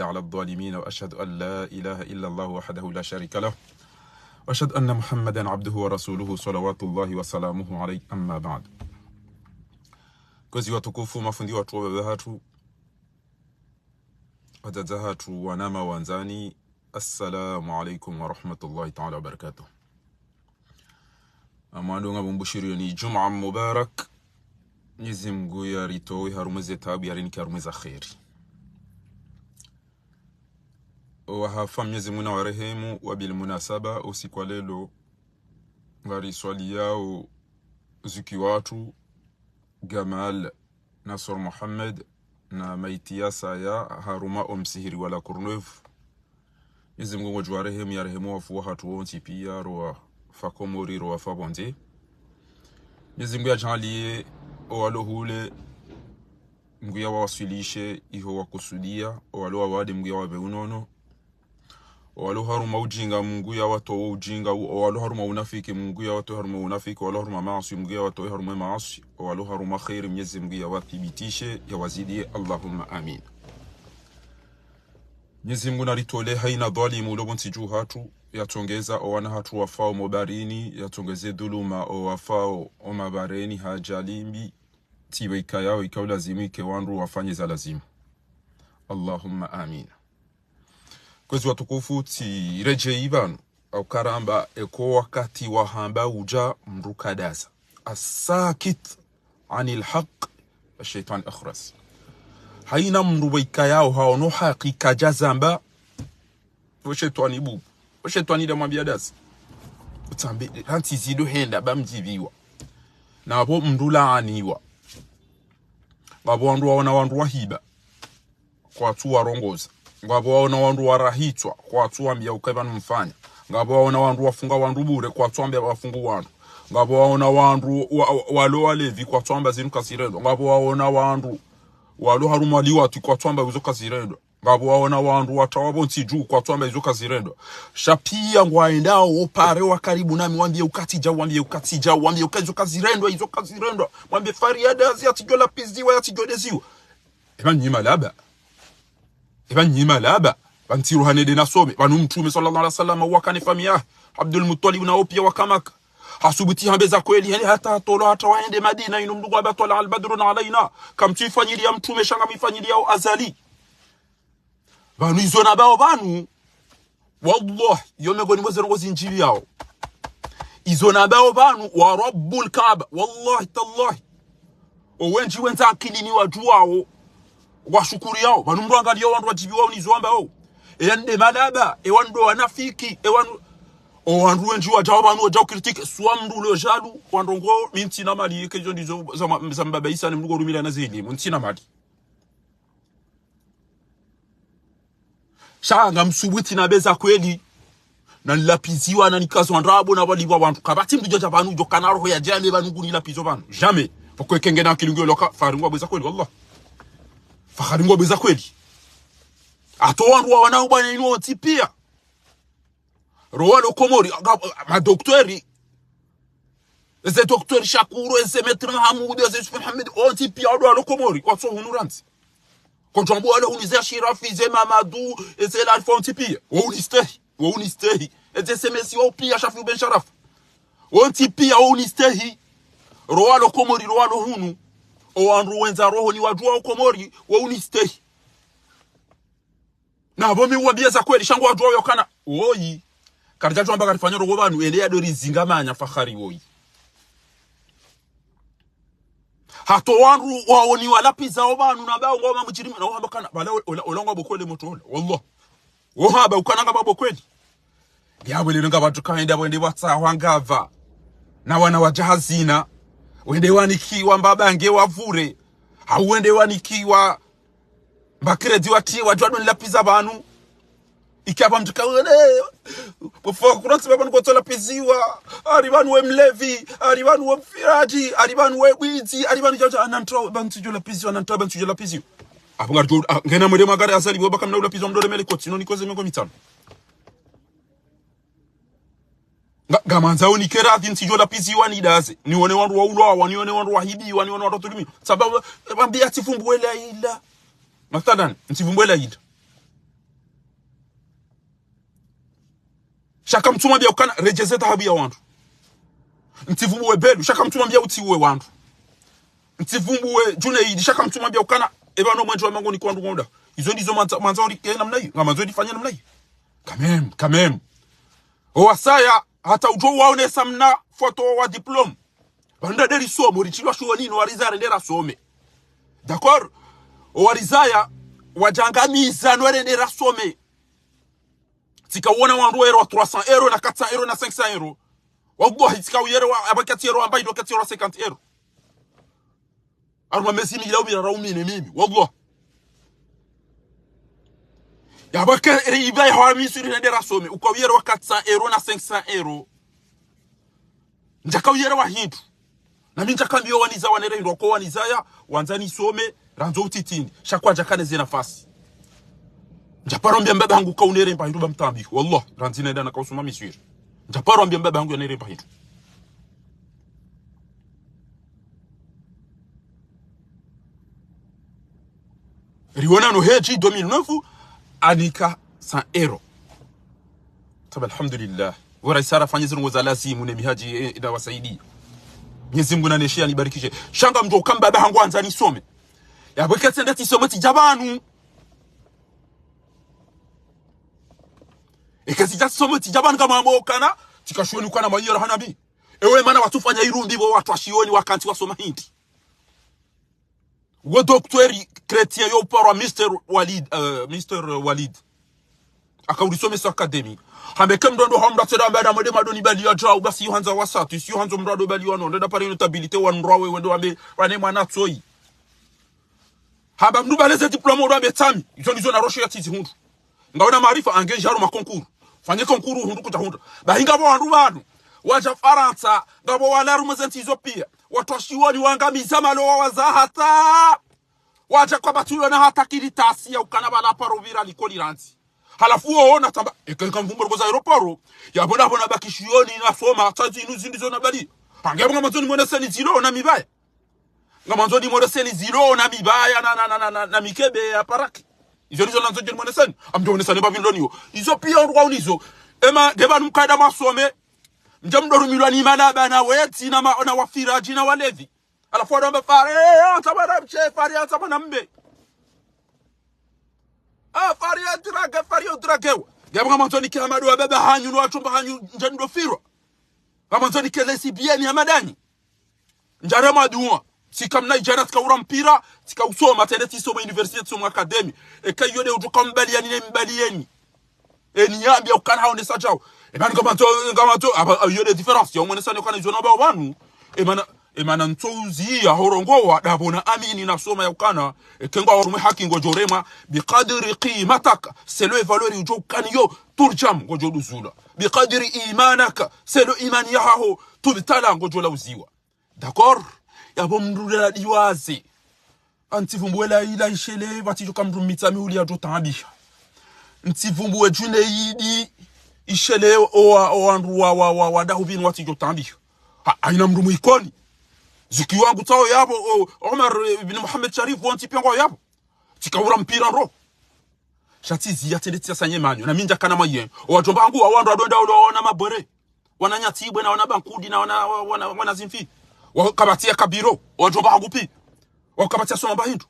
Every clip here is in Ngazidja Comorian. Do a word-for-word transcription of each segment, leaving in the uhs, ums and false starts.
على الظالمين، وأشهد أن لا إله إلا الله وحده لا شريك له، وأشهد أن محمدا عبده ورسوله، صلوات الله وسلامه عليه، أما بعد. Kwezi watukufu, mafundi watru, wababa hatru, wadzadze hatru, wananya wandzani, assalamu alaikum wa rahmatullahi ta'ala wa barakatuh. Amwando ngamumbushiriyoni Jum'a Mubarak. Mnyezi Mngu yaritowe harumwa ze taabu, yarinike harumwa za kheri. Owahafa Mnyezi Mngu nawarehemu, wa bil munasaba, usiku wa lelo, ngariswaliyao zuki watru, Gamal Nasor Mohamed, na maiti yasaya harumwa omsihiri wa La Courneuve. Mnyezi Mngu ngudjo warehemu, yarehemu wafu wahatru wontsi piya, rowafa Komori, rowafa pvondze. Mnyezi Mngu yadjaanliye owalo hule, Mngu yawawaswilishe iho wakusudiya, owalo wawade Mngu yawapve unono. Owalo harumwa ujinga, Mngu yawatowe ujinga, owalo harumwa unafiki, Mngu yawatowe harumwa unafiki, owalo harumwa maaswi, Mngu yawatowe harumwa maaswi, owalo harumwa kheri, Mnyezi Mngu yawathibitishe, yawazidiye, Allahumma amin. Mnyezi Mngu naritolee hayina dhwalimu ulo pvontsi dju hatru, yatsongeza owana hatru wafao mobarini, yatsongeze dhuluma owafao omabareni ha ajali mbi, tsi pvo ikayao, ikao lazimu ike wandru wafanye za lazimu. Allahumma amin. Kwezi watukufu, tsiredjeyi pvanu, au karamba eka wakati wahamba udja mndru kadaza. As-sakit anil haqq, ash-shaytan akhras. Hayina mndru pvo ikayao haono haki kadjazamba, o shetwani bubu. O shetwani nda mwambiya daza. Utsambe, rantsi zido henda ba mdjipviwa. Na pvo mndru laaniwa. Ngapvo wandru waona wandru wahiba, kwatsu warongoza. Ngapvo waona wandru warahitswa, kwatsu wambiya uka pvanu mfanya. Ngapvo waona wandru wafunga wandru bure, kwatsu wambiya wafungu wandru. Ngapvo waona wandru wa, wa, walo walevi, kwatsu wamba zinu kazirendwa. Ngapvo waona wandru walo harumwa liwatwi, kwatsu wamba izo kazirendwa. Ngapvo waona wandru watawa pvontsi dju, kwatsu wamba izo kazirendwa. Sha piya ngwaendao opare wa karibu nami, wambiye uka tsidja, wambiye uka tsidja, wambiye uka izo kazirendwa, izo kazirendwa. Mwambiye Fariada zi yatsidjo lapviziwa, yatsidjo deziwa. Eba nyi malaba. Eba nyi malaba. Pvanu tsiruhane de nasome. Pvanu Mtrume swallallahu alayhi wasallam wakana famiyi yahe, Abdul Mutwalib na opiya waka Maka. Hasubuti hambe za kweli, yani hata hatolwa hata waende Madina, inu mndru ngwamba twala al-badru alayna. Kamtsu ifanyiliya Mtrume sha ngamwifanyiliyao Azali. Pvanu izo nambao pvanu, wallahi, yo mengoni mwa ze ndrongo zindjiliyao. Izo nambao pvanu, wa Rabbul Kaaba, wallahi tallahi. Owendji wendza akilini wadjuwao, washukuriyao. Pvanu mndru angaliya wandru wadjipviwao nizo wambao. Eya nde malaba, ewa ndo wanafiki, ewa ndo, owandru wendji wadjao pvanu wadjao kritike, swa mndru ulo jalu, wandrongo, mi ntsina mali, eka izo ndizo za ma-, za mbaba Isa ni mndru ngorumila na zeli, mi ntsina mali. Sha ngamsubuti nambe za kweli. Nanilapviziwa, nanikazwa ndrabo, napvalipvwa wandru. Kapvatsi mndru djodja pvanu, djokana roho ya djame pvanu ngunilapvizo pvanu. Jamais. Pvoko eka ngena akili ngiyo loka, Fahari ngwambe za kweli, wallah. Fahari ngwambe za kweli. Hata wandru wawana ubwana inu wontsi piya. Rowalo Komori, nga, madokteri. Eze dokteri Shakuru, eze maître Mahamudu, eze Yusuf Muhammad, wontsi piya wandru walo Komori, kwatsu hunu randzi. Kodjwambo wale hunu ze Ashirafi, ze Mamadu, eze Larifa wontsi piya. Wo unistehi, wo unistehi. Eze S M S wo piya Shafiu Ben Sharaf. Wontsi piya wo unistehi. Rowalo Komori, rowalo hunu. Owandru wendza roho niwadjuwa o Komori, wo unistehi. Na pvo mi uwambiya za kweli, sha ngwadjuwao yokana. Woyi. Karidja djwamba karifanya ndrongo pvanu, ele yado rizinga manya Fahari woyi. Hata wandru wawo niwalapvizao pvanu nambao ngwao mamujirimu, na wahamba kana, pvala ola, ola ngwambo kweli motro ola. Wallah. Wohamba ukana ngwambo kweli. Ngiya pvo lelo ngapvatsu kaenda pvwende pvwatsahwa ngapva. Na wana wadja hazina. Wende wanikiwa mbabange wavure. Hau wende wanikiwa mba crédit watiwa, djwado nilapviza pvanu. Ika pva mndru kawene, pvofo kuratsi pvanu kwatsu lapviziwa, ari pvanu we mlevi, ari pvanu we mfiraji, ari pvanu we bwidzi, ari pvanu djadja, anantra, pvanu tsidjo lapviziwa, anantra, pvanu tsidjo lapviziwa. Apvo ngaridjo, ah, ngena mwende mwangare Azali, wabaka mna ulapviziwa mndru remele kotsi, no nikoze mengo mitsano. Nga, ngamandzao nike radhi, ntsidjo lapviziwa nidaze. Niwone wandru waulwawa, niwone wandru wahibiwa, niwone wandru wadhulumiwa. Sababu, eh, pvambiya tsifumbuwe la ila. Mathalan, ntsifumbuwe la ila. Sha kamtsumwambia ukana redjeze dhahabu ya wandru. Mtsivumbuwe Belu, sha kamtsumwambia utsiuwe wandru. Mtsivumbuwe Junaidi, sha kamtsumwambia ukana eba no mwendje wa mangoni kwa wandru ngwenda. Izo ndizo mwandza, mwandza uri ke namna iyo, ngamwandzo urifanye namna iyo. Quand même, quand même. Owasaya, hata udjo waonesa mna foto wa diplôme. Pvanu nde risomo, ritsilwa shuloni no warizaya rende rasome. D'accord? Owarizaya, wadjangamiza no rende rasome. Tsika uona wandru waerewa trois cents euros na quatre cents euros na cinq cents euros. Wallahi, tsika uerewa, aba quatre euros, amba ido quatre euros cinquante euros. Harumwa mezi mili au miraru au mine mimi, wallah. Yabaki ere iba ya hawa Misri rende rasome, uka uerewa quatre cents euros na cinq cents euros. Ndjaka uerewa hindru. Na mi ndjaka mbio wanizaya wanere hindru, wako wanizaya, wandzani some, randzo utitini. Sha kwadjaka ne ze nafasi. Ndjaparo mbia mbaba hangu ka unere mba hindru ba mtambi. Wallah, randzi nenda na kausoma Misri. Ndjaparo mbia mbaba hangu yanere mba hindru. Riona no hedji deux mille neuf, anika cent euros. Taba, alhamdulillah. Wora isara fanye zirungo za lazimu ne mihadji, eh, ina wasaidi. Mwenyezi Mungu naneshe anibarikishe. Sha ngamdjo kamba baba hangu andza nisome. Yabaki tsende tsisome tsidja pvanu. Eka tsidja tsisome tsidja pvanu ngamwambo ukana, tsika shuloni ukana mayera hanabi. Ewe mana watsufanya irumbi bo watru wa shiyoni wakantsi wasoma hindri. Wo docteur chrétien yo uparwa Mister Walid, euh, Mister Walid. Aka urisomesa académie. Hamba eka mndru ndo hamra tsera amba na mwende madoni bali ya djau, basi yuhandza wasatu, si yuhandza mndru ndo bali wa nonde, da pare notabilité wa ndrawe wende wambe, wane mwana tsoi. Hamba mndru baleze diplôme ndo wambe tsami, izo ndizo na rosho ya tizi hundru. Ngawena maarifa ange ndjaro ma concours. Fanye concours hundru kudja hundra. Bahi ngapvo wandru pvanu. Wadja Farantsa, ngapvo wala harumwa ze ntsi izo pia. Watru wa shiyoni wangamiza malo wa waza hata. Wadja kwa batulwa na hata karatasi ya ukana bala paro pvira likoli randzi. Halafu wo ona tamba, eka nkamvumbo rokoza aéroport. Yapvo na pvo nabaki shiyoni nasoma, hata zinu zindri zo nabali. Hange yapvo ngamwandzo nimwoneseni zilo na mibaya. Ngamwandzo nimwoneseni zilo na mibaya na, na, na, na, na, na mikebe ya paraki. Izo ndizo nandzo dje nimwoneseni. Amdjo onesani ba pvindro niyo. Izo pia urwa unizo. Ema, deba numkaida masome. Mdje mdorumilwa ni malaba na wetsi na ma-, na wafiraji na walevi. Halafu wado wamba fare, eh, hata mwana mshe, fare, hata mwana mbe. Ah, fare ya drage, fare ya drage. Yapvo ngamwandzo nike Hamadu wa baba hanyu, no wadjomba hanyu, ndje ndo firwa. Ngamwandzo nike lesbienne ya madani. Ndjare mwa duwa. Tsika mna idjana tsika ura mpira, tsika usoma, tsende tsisoma université, tsisoma académie. Eka iyo nde udjo ka mbaliani ne mbalieni. Eni yambia ukana haonesa djau. Emana ngamwandzo, ngamwandzo, aba, iyo nde différence, ya umwenesa ne ukana izo namba wanu. Emana, emana ntsouzi ya horongowa, dapvo na amini nasoma ya ukana. Eka ngwa harumwa haki ngodjo remwa, بقدر قيمتك, selon valeur udjo ukana yo, ترجم, ngodjo duzulwa. بقدر إيمانك, selon imani ya haho, تبتلى, ngodjo lauziwa. D'accord? Yapvo mndru lela diwaze. Antsivumbuwe la ila ishele, pvatsidjo ka mndru Mitsamihuli yadjo taabisha. Ntsivumbuwe Junaidi ishele owa, owandru wa, wa, wa, wa dahu pvinu watsidjo taabisha. Ha, haina mndru mwikoni. Zuki wangu tsao yapvo, o, Omar, eh, ibn Mohamed Sharif, wontsi pia ngwao yapvo. Tsika ura mpira ro. Sha tsizi ya tsende tsia sanye manyo. Na mi ndjakana mwaye. Owadjomba hangu wa wandru wadonda ulo wana mabore. Wana nyatsibwe na wana bankudi na wana, wana, wana zimfi. Wakabatsia kabiro. Owadjomba hangu pi. Wakabatsia soma mba hindru.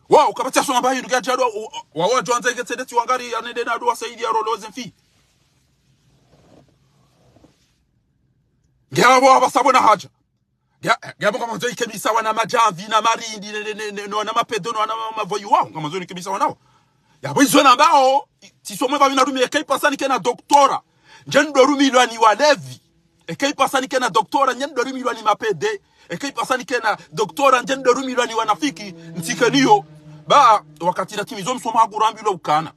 Wao, kabatsia soma mba hindru, kia djadwa, wa, wa, wadjo andza ike tsende tsi wangari, ya nende na dua saidi ya rolo zimfi. Nge apvo apvasa pvo na hadja. Nge, nge apvo ngamwandzo ike misawa na madjamvi, na marindi, ne, ne, ne, ne, no, na mapedo, no, na ma-, mavoyu wao, ngamwandzo nike misawa nao. Yapvo izo nambao, tsisomwe pvapvi narumilwa, eka ipasa nike na doctorat. Ndje ndorumilwa ni walevi. Eka ipasa nike na doctorat, ndje ndorumilwa ni mapede. Eka ipasa nike na doctorat, ndje ndorumilwa ni wanafiki. Ntsike niyo. Ba, wakati natimizo msomo hangu rambilwa ukana.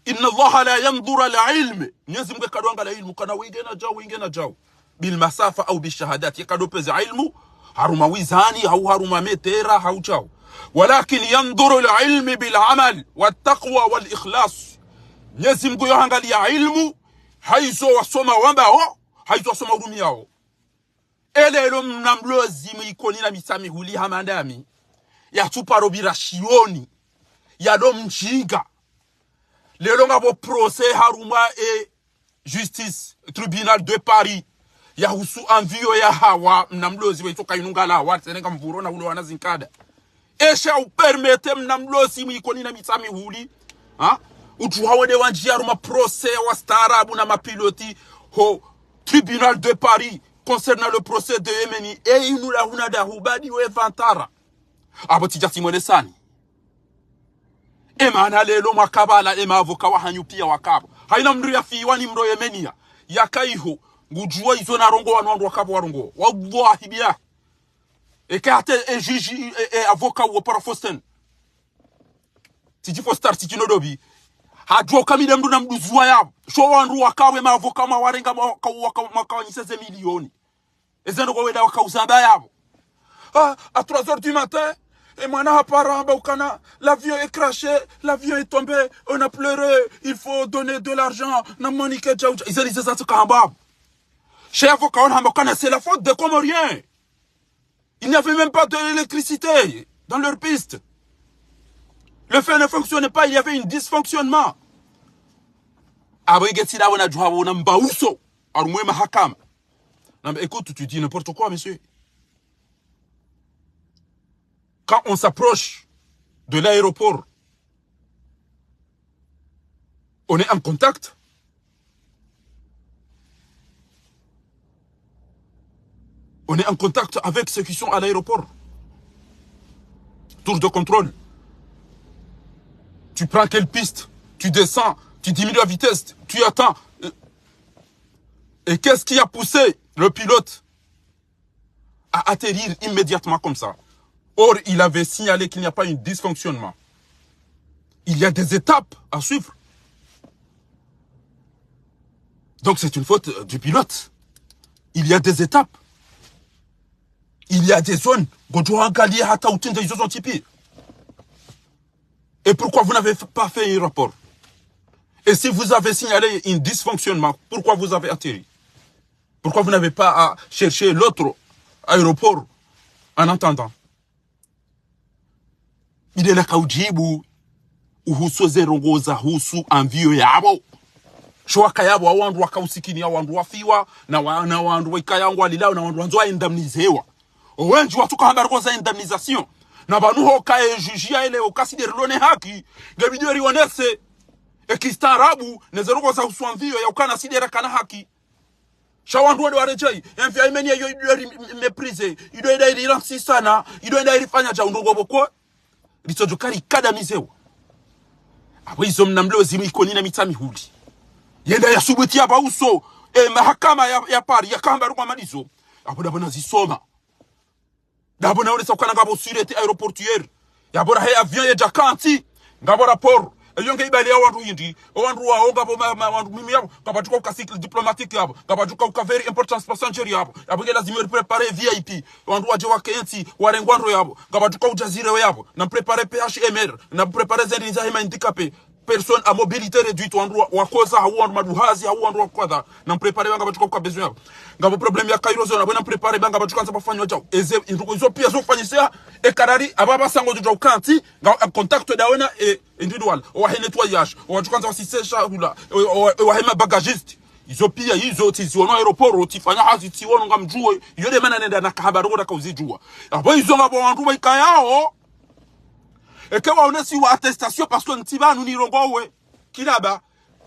إن الله لا ينظر إلى العلم. Mwenyezi Mungu kadjwangalia ilmu, kana wingi na djau, wingi na djau. بالمصاحف أو بالشهادات. Ye kadjopveze ilmu, harumwa wizani, hau harumwa metera, hau djau. ولكن ينظر إلى العلم بالعمل والتقوى والإخلاص. Mwenyezi Mungu yo hangalia ilmu, haizo wasoma wambao, haizo wasoma urumiao. Elelo mna mlozi mwikoni na Mitsamihuli hama ndami. Yatsuparo pvira shiyoni. yalo mdjinga. Leo ngapvo procès harumwa e justice, tribunal de Paris, yahusu avion ya Hawa, mna mlozi waitso Kayinungala Hawa, tsenenga mvuro na ule wana zinkada. Esha upermete mna mlozi mwa Ikoni na Mitsamihuli, ha? Utsuha wende wandjiya harumwa procès ya wastaarabu na mapilote ho tribunal de Paris concernant le procès de Yemeni. E inu la huna dahu badi we vantara. Apvo tsidja tsimwelesani. E mana leo mwakapvala, e maavoka wahanyu piya wakapvo. Hayina mndru yafiwa ni mndru Yemenia. Yaka iho, ngudjuwa izo narongowa wanu wandru wakapvo warongowa. Wallahi biya. Eka hata e juge, e, e avoka uwo para Faustin. Tsidji Faustin, tsidji Nodobi. Hadjuwa uka mi nde mndru namdjuwa yapvo. Sho wandru wakapvo, e maavoka mwawarenga mwaka, waka, mwakawanyisa ze milioni. Eze ndrongoo wenda wakauzamba yapvo. Ah, à trois heures du matin, e mwana hapara hamba ukana, l'avion est crashé, l'avion est tombé, on a pleuré, il faut donner de l'argent, na mwanike djau dja. Izo ndizo zatsuka hamba yapvo. Sha e avoka wanu hamba ukana, c'est la faute des Comoriens. Il n'y avait même pas d'électricité dans leur piste. Le feu ne fonctionnait pas, il y avait un dysfonctionnement. Apvo inge tsi ndapvo nadjuwa pvo na mbauso harumwa e mahakama. Non, mais écoute, tu dis n'importe quoi, monsieur. Quand on s'approche de l'aéroport, on est en contact. On est en contact avec ceux qui sont à l'aéroport. Tour de contrôle. Tu prends quelle piste ? Tu descends, tu diminues la vitesse, tu attends. Et qu'est-ce qui a poussé le pilote à atterrir immédiatement comme ça ? Or, il avait signalé qu'il n'y a pas un dysfonctionnement. Il y a des étapes à suivre. Donc, c'est une faute, euh, du pilote. Il y a des étapes. Il y a des zones. Ngodjo angalia hata utinde izo zontsi piya. Et pourquoi vous n'avez pas fait un rapport ? Et si vous avez signalé un dysfonctionnement, pourquoi vous avez atterri ? Pourquoi vous n'avez pas à chercher l'autre aéroport en attendant ? Ile nakaudjibu uhusu ze ndrongoo zahusu avion yapvo. Sho waka yapvo, wandru wakausikini, wandru wafiwa, na wa-, na wandru waikaya ngwalilao, na wandru wandzo waindemnisewa. Owendji watsuka hamba ndrongoo za indemnisation. Na pvanu hoka e juge yaelewa uka si nde rilo ne haki, nge bidi rionese e kistaarabu, ne ze ndrongoo zahusu avion ya ukana si nde rakana haki. Sha wandru wende waredjeyi, e avion ya Yemeni yo ido ri méprisé, ido enda iriransisana, ido enda irifanya djau ndrongoo pvoko, ritsodjo kari kadamisewa. Apvo izo mna mlozi mwa Ikoni na Mitsamihuli. Yenda yasubuti yapvauso, e mahakama ya, ya Paris, yakamba ndrongoo hama ndizo. Apvo ndapvo nazisoma. Ndapvo naonesa ukana ngapvo sûreté aéroportuaire. Yapvo raha e avion yedja kantsi, ngapvo rapport. Eyo nge ibali ya wandru hindri. O wandru wao ngapvo ma, ma, wandru muhimu yapvo. Ngapvadjuka uka cycle diplomatique yapvo. Ngapvadjuka uka very important passenger yapvo. Yapvo nge lazimu ripréparer V I P. Wandru wadje wakentsi, warengwa ndro yapvo. Ngapvadjuka udja zireo yapvo. Nampréparer P H M R. Nampréparer ze ndri za hema handicapé. Personne à mobilité réduite, wandru wa, wakoza, hau wandru maduhazi, hau wandru wakwadha. Nampréparer ba ngapvadjuka uka besoin yapvo. Ngapvo problème ya Cairo zone, apvo nampréparer ba ngapvadjuka ndza pvafanywa djau. Eze, ndrongoo izo piya zofanyisea, e karari, apvo apvasa ngodjo djau kantsi, nga, e contact ndawe na, e, individuel, owahe nettoyage, owadjuka ndza wasisesha hula, o, o, owahe ma bagagiste. Izo piya, izo, tsiziwono aéroport, tsifanya hazi, tsiwono ngamdjuwe, iyo nde mana nenda nakahamba ndrongoo nakauzidjuwa. Apvo izo ngapvo wandru waikayao, eke waonesiwa attestation parce que ntsi pvanu nirongowe. Kilaba,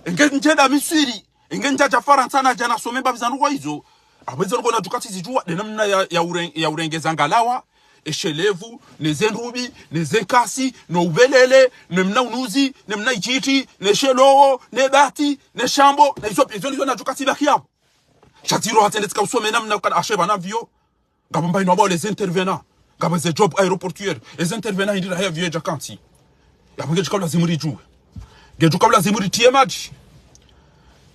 enge ndjenda Misiri, enge ndjadja Farantsa nadja nasome mbapvi za ndrongoo izo. Apvo izo ndrongoo nadjuka tsizidjuwa, nde namna ya, ya uren-, ya urengeza ngalawa, eshelevu, ne ze ndrubi, ne ze nkasi, no upvelele, ne mna unuzi, ne mna idjiti, ne shelowo, ne bati, ne shambo, na izo, izo ndizo nadjuka tsibaki yapvo. Sha tsiro hatsende tsika usome namna ukana asheba na avion. Ngapvo mbayinu apvo les intervenants. Ngapvo ze job aéroportuaire. Les intervenants hindri raha e avion yedja kantsi. Yapvo ngedjuka ulazimu ridjuwe. Ngedjuka ulazimu ritiye madji.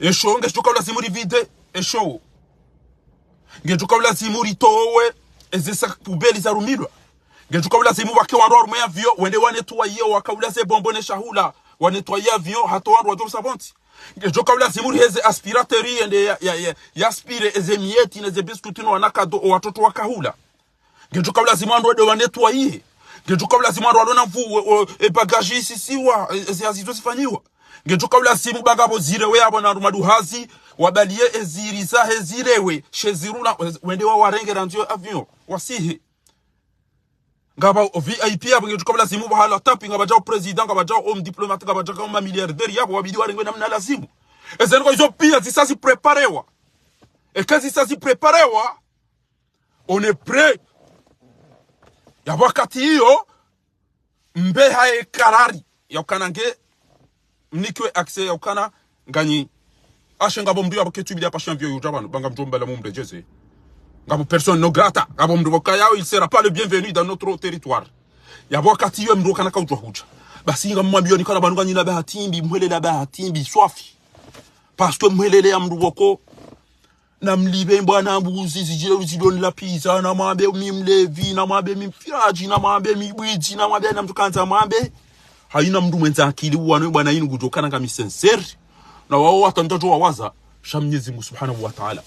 Esho, ngedjuka ulazimu rivide. Esho. Ngedjuka ulazimu ritowe. Eze sac poubelle zarumilwa. Ngedjuka ulazimu pvake wandru harumwa e avion. Wende wanettoyer, wakaula ze bombo ne shahula. Wanettoyer avion, hata wandru wadjo usa pvontsi. Ngedjoka ulazimu riheze aspirateur yende ya, ya, ya, ya aspire eze miyeti neze biscuit no wanakado o watoto wakahula. Ngedjoka ulazimu wandru wende wanettoyer. Ngedjo ka ulazimu wandru walona mvu, e, e, e bagage isisiwa, e, e, zihazi zo zifanyiwa. Ngedjo ka ulazimu ba ngapvo zilewe yapvo na rumadu hazi, wabaliye e ziri zahe zilewe, she ziruna, wende wawarenge randzi yo avion, wasihi. Ngapvo o V I P yapvo ngedjo ka ulazimu pvahala tapi, ngapvadjao président, ngapvadjao homme diplomate, ngapvadjao mamilliardaire yapvo, wabidi warengwe namna lazimu. Eze ndrongoo izo piya zisa zipréparewa. Eka zisa zipréparewa, on est prêt. Yapvo wakati iyo, mbe haye karari, ya ukana nge, mnikiwe accès ya ukana, nganyi, ashe ngapvo mndru yapvo ketsu bila pasha mvio yudja pvanu, ba ngamdjo mbala mumredjeze. Ngapvo personne non grata, ngapvo mndru pvo kayao, il sera pas le bienvenu dans notre territoire. Yapvo wakati iyo mndru kana kaudjwa hudja. Basi ngamwambiyo ni kana pvanu nganyina bahati mbi, mwelele bahati mbi, swafi. Parce que mwelele ya mndru pvoko, namlipve mbwana mbuzi zidjile uzidoni lapviza, namwambe mi mlevi, namwambe mi mfiradji, namwambe mi bwidzi, namwambe na mndru kandza mwambe. Hayina mndru mwendza akili uwano bwana yinu ngudjo kana ngami sincère. Na wao watsandza djo wawaza, sha Mnyezi Mngu Subhanahu wa Ta'ala.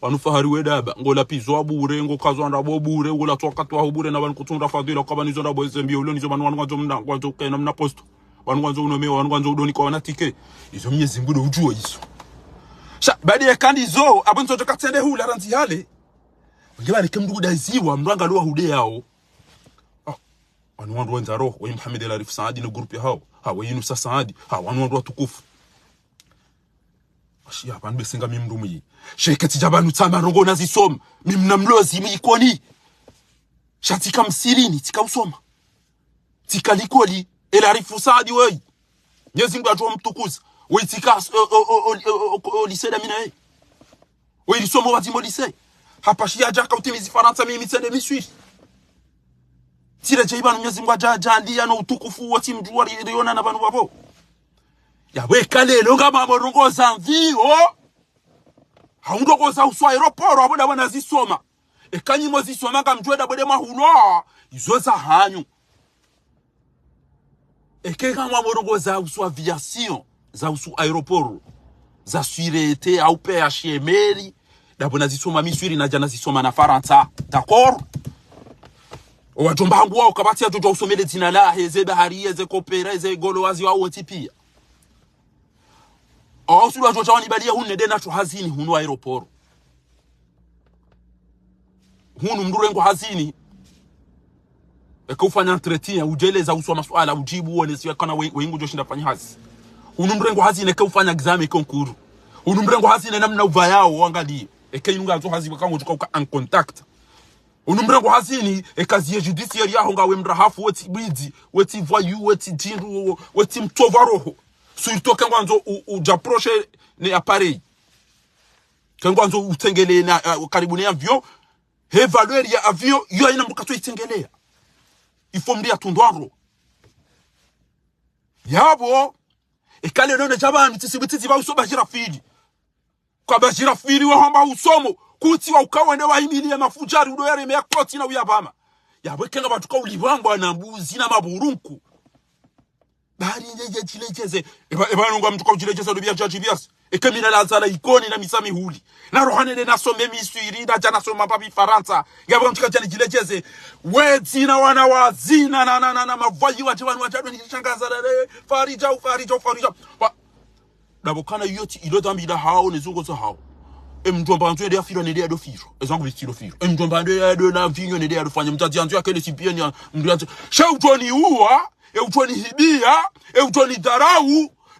Pvanu fahari we daba, ngo lapvizwa bure, ngo kazwa ndrabo bure, ngo latswa katwa bure, na pvanu kutsundra fadhila, kwa pvanu izo ndrabo eze mbi, ulo nizo pvanu wanu ngwandzo mna, ngwandzo kena mna posto. Wanu ngwandzo unomewa, wanu ngwandzo udoni kwa wana ticket. Izo Mnyezi Mngu ndo udjuo izo. Sha, baada ya kandi izo, apvo nzo djo katsende hula randzi hale. Nge pvale ke mndru kudaziwa, mndru angaluwa hude yao. Ah, wanu wandru wendza roho, we Mohamed El Arif Saadi no groupe yahao. Ha, we Yunusa Saadi. Ha, wanu wandru watukufu. Ashiya, pvanu bese ngami mndru mwi. She ketsi dja pvanu tsama ndrongoo nazisoma. Mi mna mlozi mwi Ikoni. Sha tsika msirini, tsika usoma. Tsika likoli, El Arif Saadi woyi. Mnyezi Mngu adjo mtukuza. Woyi tsika, o, o, o lycée Damina ye. Woyi lisomo wadzima o lycée. Hapvashiya djaka utimizi Farantsa mi mitsende Miswiri. Tsile dje ipvanu Mnyezi Mngu adja, adja ndiya no utukufu wotsi mdjuwa ri, rionana pvanu pvapvo. Yapvo eka leo ngamwambo ndrongoo za mvio. Hau ndrongoo za uhusu aéroport, apvo ndapvo nazisoma. Eka nyi mozisoma ngamdjuwe ndapvo nde mwahulwa, izo za hanyu. Eka ngamwambo ndrongoo za uhusu aviation, za uhusu aéroport, za sûreté, hau P H M L, ndapvo nazisoma Miswiri nadja nazisoma na Farantsa. D'accord? Owadjomba hangu wao kapvatsi yadjo djuwa usomele dzina lahe, ze bahari, ze kopera, ze golowazi wao wontsi piya. Awa usudu wadjo dja wanibaliya hunu nende natso hazini hunu aéroport. Hunu mndru rengwa hazini. Eka ufanya entretien, udjeleza uhusu masuala, udjibu, uonesiwa kana we, we ngudjo shinda fanya hazi. Hunu mndru rengwa hazini, eka ufanya examen, concours. Hunu mndru rengwa hazini, namna upvayao, wangaliye. Eka inu ngazo hazi, waka ngodjo ka uka en contact. Hunu mndru rengwa hazini, e casier judiciaire yaho ngawe mrahafu, wetsi bwidzi, wetsi voyou, wetsi djindru, wetsi mtsovu wa roho. Surtout ke ngwandzo u, udja proche ne appareil. Ke ngwandzo utsengele na, uh, karibu ne avion. He valeur ya avion, yo hayina mndru katso itsengeleya. Il faut mndru yatsundwa ndro. Yapvo, eka leo nde dja pvanu, tsisi butizi pva uso bashira fili. Kwa bashira fili wahamba usomo, kutsi wa uka wende wahimiliye mafudjari udo yareme ya kotsi na uyapvama. Yapvo eka ngapvatsu ka ulipvangwa na mbuzi na maburunku. Bari ndje djiledjeze. Epva, epva nunga mndru ka udjiledjeza ndo biya djadji biyasi. Eka mi nalaza la Ikoni na misa mihuli. Naroha nende nasome Miswiri, nadja nasoma pvapvi Farantsa. Yapvo mndru kadja nidjiledjeze. Wedzi na wana wazina na, na, na, na mavoyou wadje pvanu wadja ndo nishangaza na le. Faridja, Faridja, Faridja. Wa, ndapvo kana iyo tsi ilo dhambi lahao ne zungo zahao. E mdjomba yandzo yende yafirwa nende yadofirwa. Ezangu bitsi ilofirwa. E mdjomba yandzo yadona mvinyo nende yadofanya. Mdzadze yandzo yakele sipieni ya mndru yandzo. She udjoni uwa, e udjoni hibiya, e udjoni dharau,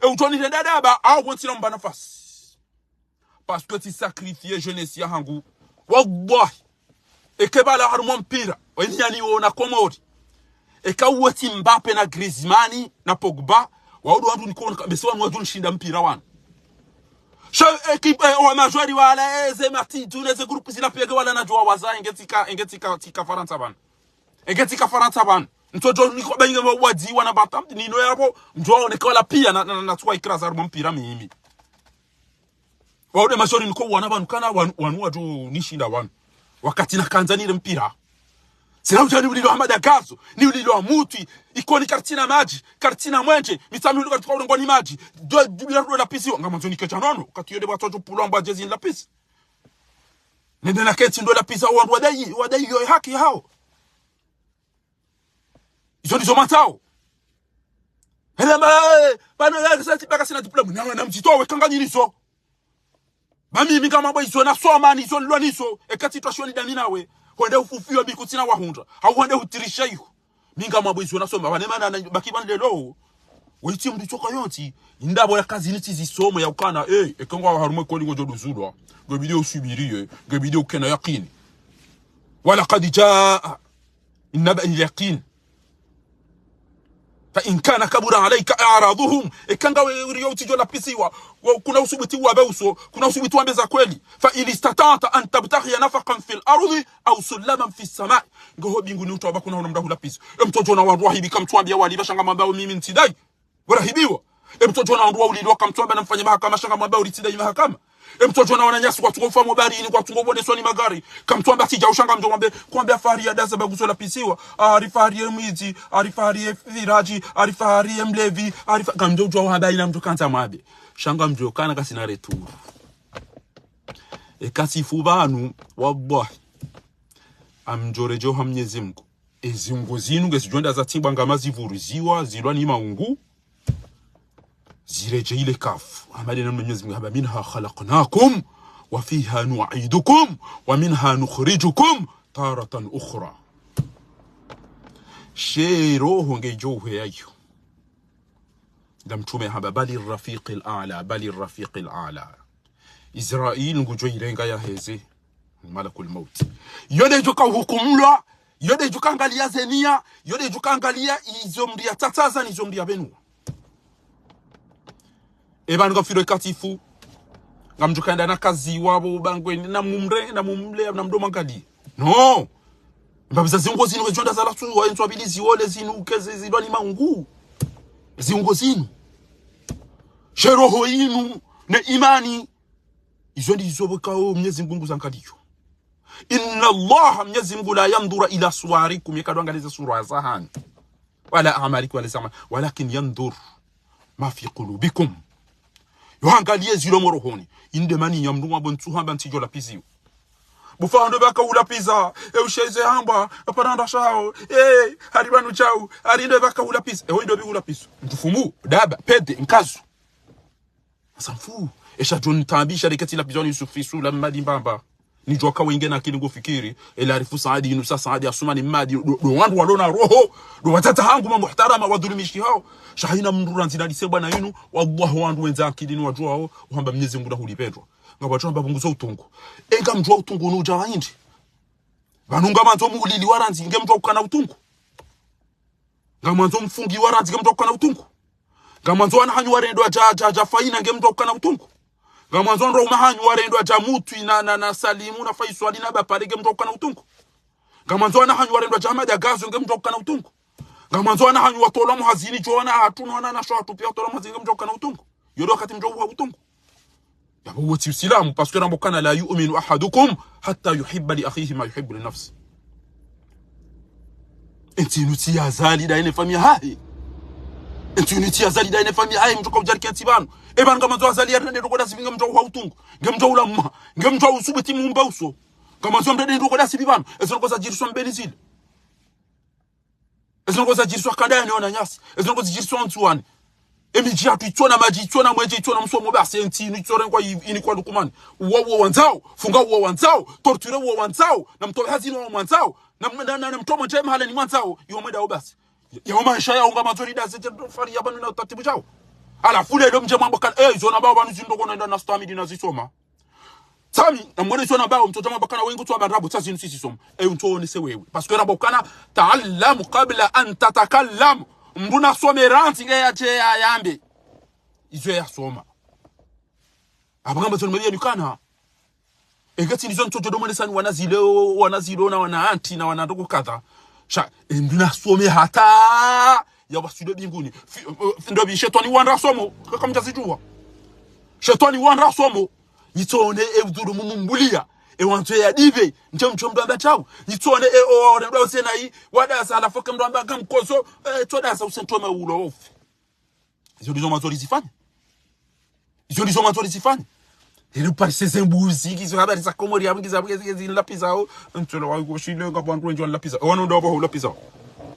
e udjoni renda daba, awu wontsi na mba nafasi. Parce que tsi sacrifier jeunesse yahangu. Wallahi. Eka pvala harumwa mpira, wa inyani wo na Komori. Eka uwetsi Mbappé na Griezmann na Pogba, waudu wandru niko wona, bese wanu wadjo nishinda mpira wanu. Sha équipe, eh, wa majori wala, eh, ze matitu, ne ze groupe zila pia ke wala nadjuwa waza, enge tsika, enge tsika, tsika Farantsa pvanu. Enge tsika Farantsa pvanu. Ntsodjo niko ba inge wa, wadzi wana bata, nino yapvo, mdjo wone ke wala pia na, na, na, na tsuwa ikra za harumwa mpira mimi. Waude majori niko wana pvanu kana wanu, wanu wadjo nishinda wanu. Wakati nakandza nile mpira. Sina udja ni ulilo Hamada Gazo, ni ulilo wa mutwi, Ikoni karitsina madji, karitsina mwenje, Mitsamihuli karitsuka urengwa ni madji, do, do, do, do lapisiwa, ngamandzo nike dja nono, wakati iyo nde pvwatsodjo pulwa mbwa djezi ni lapisi. Nende naketsi ndo lapisa wandru wadai, wadai yo haki yahao. Ndizo matsao. Hele mba, pvanu ya kisa tsi baka sina diplôme. Na, na mzito we kanga nyinizo. Ba mimi ngamwambao izo nasoma, nizo nilwa nizo. Eka tsi twashioni dami nawe. Hwende ufufiwa biku tsina wahundra. Hau hwende utirisha iho. Mi ngamwambao izo nasoma. Wane mana na baki pvanu leo. Wetsi mndru tsoka yontsi. Inda bo ya kazi nitsi zisomo ya ukana. Eh, eka ngwawo harumwa ekoli ngodjo duzulwa. Ngebidi usubiriye. Ngebidi ukena yakini. ولقد جاء نبأ اليقين. فإن كان كبر عليك إعراضهم. Eka ngawe uriyo utsidjo lapisiwa, wa-, kuna usubuti uwabe uso, kuna usubuti wambe za kweli. فإن استطعت أن تبتغي نفقا في الأرض أو سلما في السماء. Ngoho binguni utsoba kuna huna mndru hulapisa. Emtsodjo ona wandru wahibi kamtswambia waliba sha ngamwambao mimi ntsidai. Warahibiwa. Emtsodjo ona wandru waulilwa kamtswamba namfanye mahakama sha ngamwambao ritsidai mahakama. Emtsodjo ona wananyasi kwatsungo ufamo barini, kwatsungo pvondeswa ni magari. Kamtswamba tsidja usha ngamdjo mwambe, kwambe afari ya daza baguso lapisiwa. Ari fari ye mwidzi, ari fari ye firaji, ari fari ye mlevi, ari fa-, ngamdjo udjuwa wahamba ina mndru kandza mwambe. Sha ngamdjo kana kasina retour. Eka tsi fu pvanu, wallahi. Ngamdjo redjei ha Mnyezi Mngu. Eziungo zinu ngezidjo enda zatsingwa ngama zivuruziwa, zilwa ni maungu, ziredjei ile kafu. Hama de namna Mnyezi Mngu hamba, منها خلقناكم وفيها نعيدكم ومنها نخرجكم تارة أخرى. She roho ngedjo uhe yayo. Nda mtrume hamba, بل الرفيق الأعلى، بل الرفيق الأعلى. Israil ngudjo irenga yaheze. Malakul Maut. Yo de djuka uhukumlwa, yo de djuka angalia zenia, yo de djuka angalia izo mndru ya tsatsaza ni izo mndru ya pvenua. Eba ngamfiro eka tsi fu. Ngamdjo ka enda na kazi wapvo bangweni, na mumre, na mumle, na mndru mwangalie. No. Mbapvi za ziungo zinu ngezidjo enda zalasuwa, entswa pvili ziwole zinu, keze zilwa ni maungu. Ziungo zinu. She roho inu, ne imani. Izo ndizo pvo kao Mnyezi Mngu nguzangaliyo. إن الله, Mnyezi Mngu, لا ينظر إلى صوركم, yeka kadjwangaliya ze sura zahanyu. ولا أعمالكم, wala zama, ولكن ينظر ما في قلوبكم. Yo hangaliya zilo morohoni. Inde mani ya mndru wapvo ntsu hamba ntsidjo lapisiwa. Bufa hando baka ulapisa, e usheze hamba, apana nda shao, e, hari pvanu shao, hari inde baka ulapisa, e, wo indo bi ulapisa. Mtufumu, daba, pede, nkazu. Samfu, esha djo ntaabisha leke tsi lapisiwa ni Yusufi Sula Mmadi Mbamba. Nidjuwa ka wenge na akili ngufikiri, ela Arifu Saadi, Yunusa Saadi, Asumani Mmadi, do, do wandru walona roho, do watsatsa hangu ma muhtarama wadhulumishihao. Sha hayina mndru randzi na lise bwana yinu, wallahi wandru wendza akili ni wadjuwao, uhamba Mnyezi Mngu na hulipendwa. Ngapvo wadjo hamba pvunguza utungu. E ngamdjuwa utungu unu udja wa hindri. Pvanu ngamwandzo muulili wa randzi, ngemdjuwa ukana utungu. Ngamwandzo mfungiwa randzi, ngemdjuwa ukana utungu. Ngamwandzo wana hanyu warendwa dja, dja, dja Faina, ngemdjuwa ukana utungu. Ngamwandzo wandru waume hanyu warendwa dja Mutwi na, na, na Salimu na Faiswali na Bapare, ngemdjuwa ukana utungu. Ngamwandzo wana hanyu warendwa dja Hamada Gazo, ngemdjuwa ukana utungu. Ngamwandzo wana hanyu watolwa muhazini, djo wana hatru no wananyashe hatru piya watolwa muhazini, ngemdjuwa ukana utungu. Yo ndo wakati mdjo uha utungu. Yapvo wo tsi Usilamu, parce que ramba ukana لا يؤمن أحدكم حتى يحب لأخيه ما يحب لنفسه. Entsi inu tsi ya Azali ndaye ne famiyi yahahe. Entsi inu tsi ya Azali ndaye ne famiyi yahahe, mdjo ka udjarike entsi pvanu. E pvanu ngamwandzo Azali yarende ndroko ndasi pvi ngemdjuwa uha utungu. Ngemdjuwa ula mma. Ngemdjuwa usubuti mumba uso. Ngamwandzo mrende ndroko ndasi pvi pvanu. Ezo ndroko zadjiriswa Mbeni zile. Ezo ndroko zadjiriswa Kandayani wananyasi. Ezo ndroko zidjiriswa Ndzuwani. Emidji yatru itsona madji, itsona mwenje, itsona msomo basi, entsi inu itsorengwa i-, inikwa Lukumani. Uwa uwo wandzao, funga uwo wandzao, torture uwo wandzao, na mtowe hazini uwo mwandzao, na, na, na, na mtowe mwenje mahala ni mwandzao, iwo mwendao basi. Ya, ya maesha yao ngamwandzo ridase dje fari ya pvanu na utaratibu djao. Halafu leo mdje mwambe ukana, eh, izo nambao pvanu zindroko nenda na stamidi na zisoma. Tsami, na mwone izo nambao, mtsodja mwambe ukana wengi utsu wamba ndrabo, tsa zinu sisi soma. E, untso onese wewe. Parce que ramba ukana, تعلم قبل أن تتكلم. Mndru nasome randzi nge yadje ya yambe. Izo yasoma. Apvo ngamba tsono mabia nukana. Eka tsi ndizo ntsodjo do mwenesa ni wana zile, wana zilo na wana anti na wana ndroko kadha. Sha, e mndru nasome hata. Ya wasudo binguni. Fi-, fi-, ndo bi shetwani wandra somo. Kaka mdja zidjuwa. Shetwani wandra somo. Nitsone e udhulumu mumbulia. E wandzo ya dive. Ndje mdjo mndru amba djau. Nitsone e o ore mdru use na i. Wadasa halafu ke mndru amba ngamkoso. E, tso dasa use ntome ulo ofi. Izo ndizo mwandzo rizifanye. Izo ndizo mwandzo rizifanye. Eri uparise ze mbuzi, izo habari za Komori, ya mngiza, mngiza, mngiza, lapizao. Ntolo wa uko shile, ngapvo wandru wendji walapizao. Wanu ndo wapvo ulapizao.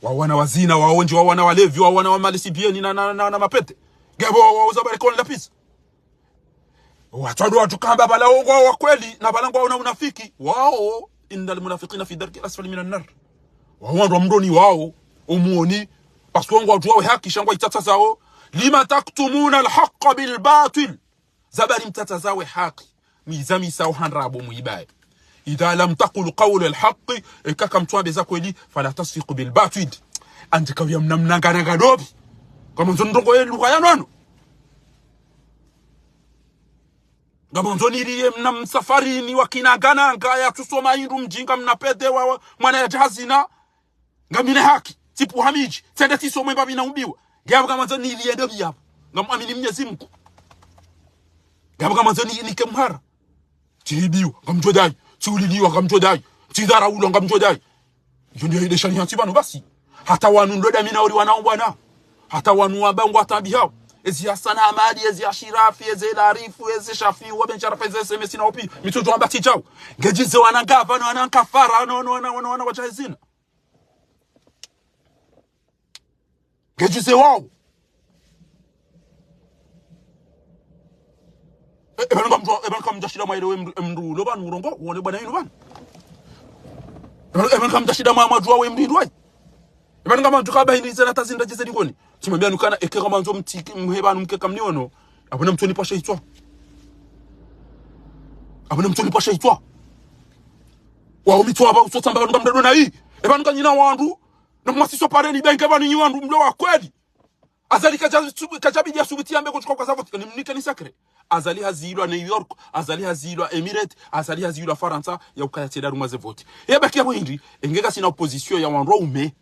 Wawana wa zina, wawo ndji wawana walevi, wawana wa malisibieni na, na, na, na mapete. Ngapvo wauza barikoni la pizza. Watwadu watru kamba pvala wo ngwawo wa kweli, na pvala ngwawo na unafiki. Wawo, إن المنافقين في الدرك الأسفل من النار. Wawo wandru wa mdroni wawo, omuoni, parce que ngwadjuwao ye haki, sha ngwaitsatsa zawo. لم تكتمون الحق بالباطل. Zabari mtsatsa zawo ye haki, mizamisa wo handrabo muibaye. إذا لم تقل قول الحق, eka kamtsu wambe za kweli, فلا تسفقوا بالباطل. Andzi kawuya mna mnangana ngadobi. Kamandzo ndrongo ye lugha ya nono. Ngamandzo niliye mna msafarini wa kinangana, ngaya tsusoma hindru mdjinga mna pete wa, wa, mwana ya djahazina. Ngamina haki, tsipvuha midji, tsende tsisome mbapvi na umbiwa. Ngapvo ngamandzo niliye ndobi yapvo. Ngamwamini Mnyezi Mngu. Ngapvo ngamandzo ni, nike mhara. Tsihibiwa, ngamdjo dayi. Tsiuliliwa, ngamdjo dayi. Tsidharaulwa, ngamdjo dayi. Iyo ndiyo ile shani hantsi pvanu basi. Hata wanu ndo damina ori wanao bwana. Hata wanu wamba ngwataabihao. Ezi Hassan Hamadi, ezi Ashirafi, ezi Larifu, ezi Shafiu, wa Ben Sharafa, ezi S M S na opi. Mitsudjo wamba tsidjao. Ngedjize wana ngapva, no wana nkafara, no, no, no, no, wana wadjahazina. Ngedjize wawo. E, e pvanu kamdjuwa, e pvanu kamdjashinda mwaelewe mdru, e mdru, lo pvanu urongo, wone bwana yinu pvanu. E pvanu, e pvanu kamdjashinda mwa, mwadjuwa we mdru hindru wayi. E pvanu kamdjuwa kamba hindri zela tazinda djeze likoni. Tsimwambia nukana, eke kamandzo mtsike, mhe pvanu mke kamniono. Apvo na mtsoni pasha hitswa. Apvo na mtsoni pasha hitswa. Wawo mitswa apva utsotsa mba pvanu kamdadona yi. E pvanu kanyina wandru. Na mwasiso pareni benge pvanu nyi wandru mlo wa kweli. Azali kadja, kadjabidi ya subuti yambe kutsuka ukaza voti, ni mnike ni sacré. Azali hazilwa New York, Azali hazilwa Emirates, Azali hazilwa Farantsa, ya ukaya tsenda harumwa ze voti. Ye baki yapvo hindri, enge kasina opposition ya wandru waume,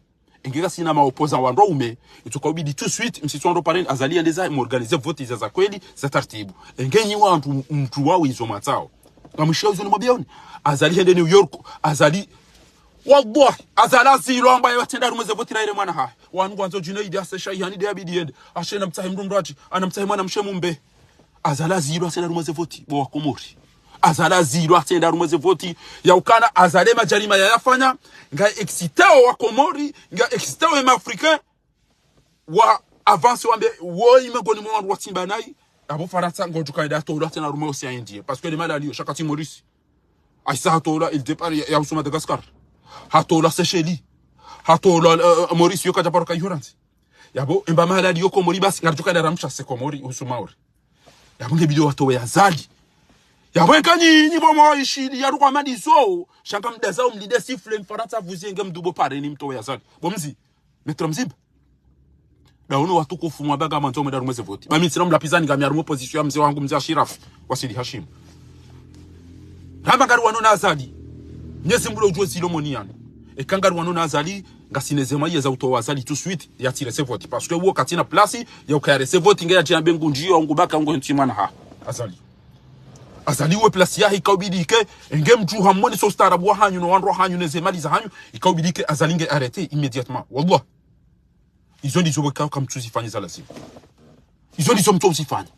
enge kasina ma opposants wandru waume, itsoka ubidi tout de suite, msitso wandru pareni, Azali yende za, morganize voti za za kweli, za tartibu. Enge nyi wandru mdru wawo izo mwatsao. Ngamwishiya izo nimwambiaoni. Azali hende New York, Azali Wallahi, Azali hazilwa amba ya tsenda harumwa ze voti raire mwana hahe. Wanu ngwandzo djina idi ase shayi hani de abidi yende. Ashe na mtsahe mdru mdru atsi, ana mtsahe mwana mshe mumbe. Azali hazilwa tsenda harumwa ze voti, bo wa Komori. Azali hazilwa tsenda harumwa ze voti, ya ukana Azali madjarima ya yafanya, nga excité wa Komori, nga excité we ma Africains, wa avance wambe, wo ime ngoni mwa wandru watsimba nayi, apvo Farantsa ngodjo kaida tolwa tsena harumwa océan Indien. Parce que le malali yo, sha katsi Maurice. Aisa hatolwa, il départ ya, ya husu Madagascar. Hatolwa Seychelles. Hatolwa, euh, Maurice yo kadja paro ka ihorantsi. Yapvo, emba mahalali yo Komori basi, ngaridjo kaida ramsha se Komori, husu Maore. Yapvo nge bidi watowe Azali. Yapvo enka nyinyi bo mwaishili, ya rukwa madizo, sha ngamdazao mlinde sifflet, Mfarantsa avuzi enge mdru bo pareni mtowe Azali. Bo mzi, Maître Mzimba. Daono watukufu mwamba ngamandzo mwenda harumwa ze voti. Ba mi ntsina mlapvizani ngami harumwa opposition ya mze wangu mze Ashirafi. Wasili Hashim. Ramba ngari wano na Azali. Mnyezi Mngu lo udjuwa zilo moni yanu. Eka ngari wano na Azali, ngasina ze maye za utowa Azali tout de suite, ya tsire ze voti. Parce que wo katsina place, ya ukaya re ze voti, nge ya djambe ngu ndjiyo, ngu baka, ngu ntsi mwana ha. Azali. Azali we place yahe ikaubidi ike, enge mdru hamwone so ustaarabu wa hanyu, no wandru wa hanyu, ne ze mali za hanyu, ikaubidi ike Azali nge arrêté immédiatement. Wallah. Izo ndizo weka kamtsuzifanya za lazima. Izo ndizo mtsouzifanya.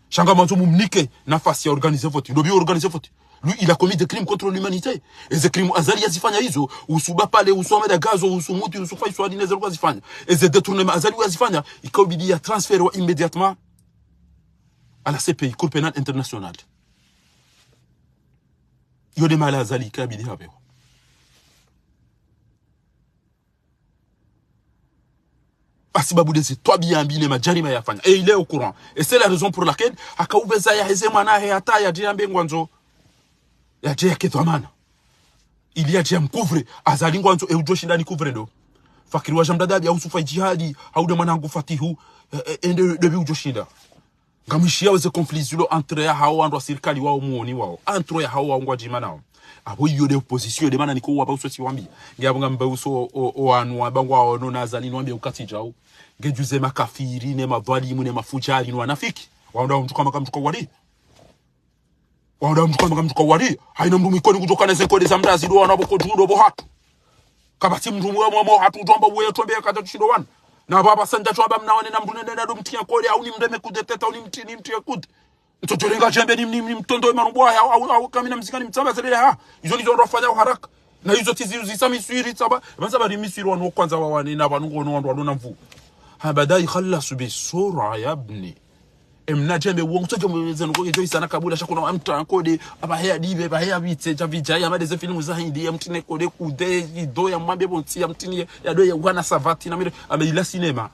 Sha ngamwandzo mumnike nafasi ya organiser vote. Ndo bi organiser vote. Lui, il a commis des crimes contre l'humanité. Eze crime Azali yazifanya izo, uhusu Bapale, uhusu Ahmed Agazo, uhusu Muti, uhusu Faiswali, ne zalikuwa zifanya. Eze détournement Azali yazifanya, ikaubidi ya transférer wa immédiatement à la C P I, Cour pénale internationale. Yo de mala Azali ikabidi hapewa. Hasibabu de ze twabiya mbi ne madjarima yafanya. Et il est au courant. Et c'est la raison pour laquelle, hakauveza yaheze mwana hahe hata yadje yambe ngwandzo. Yadje yake dhwamana. Ili yadje yamcouvre. Azali ngwandzo, e udjoshinda nicouvre ndo. Fakiri wa Jamdadabi, au Sufa Jihadi, au de mwanangu Fatihu, e, e, ende de bi udjoshinda. Ngamwishiya weze conflit zilo entre yahawo wandru wa sirikali wawo muoni wawo. Entre yahawo wawo ngwadjimanao. Apvo iyo de opposition de mana niko wamba uso siwambi. Nge apvo ngambe uso o, o wanu wamba ngwaono na Azali niwambe ukati djau. Nge djuze makafiri, ne madhwalimu, ne mafudjari, ne wanafiki. Wawo nda mdru kama kamdru kawari. Wawo nda mdru kama kamdru kawari. Haina mdru mwikoni kudjokana ze nkode za mdazi do wana bo kodju ndo bo hatru. Kapvatsi mdru mwe mwe mwe hatru djwamba uwe djwambe ya kadja tushindo wana. Na baba sandja djwamba mna wane na mdru nende na do mtriya nkode, au nimreme coup d'état, au nimtri, nimtriya coup d'état. Ntso djorenga djembe nim, nim, nimtondo marumbu haya, au, au, au kamina mzika nimtsamba zelele ha. Izo nizo ndo wafanya haraka. Na izo tizi uzisa Miswiri tsaba. Pvanu tsaba ni Miswiri wanu kwandza wawane na pvanu ngono wandru wanu na nvu. Ha, baada ikhalasu bisura ya bni. Emna djembe uongo tsoke mweze nuko ijo isana kabula sha kuna wa mta kode, aba heya dibe, aba heya bitse, ja vijaya, made ze filmu za Hindi, ya mtine kode, kude, ido, ya mwambe bonsi, ya mtine, ya do, ya wana savati, na mire, aba ila sinema.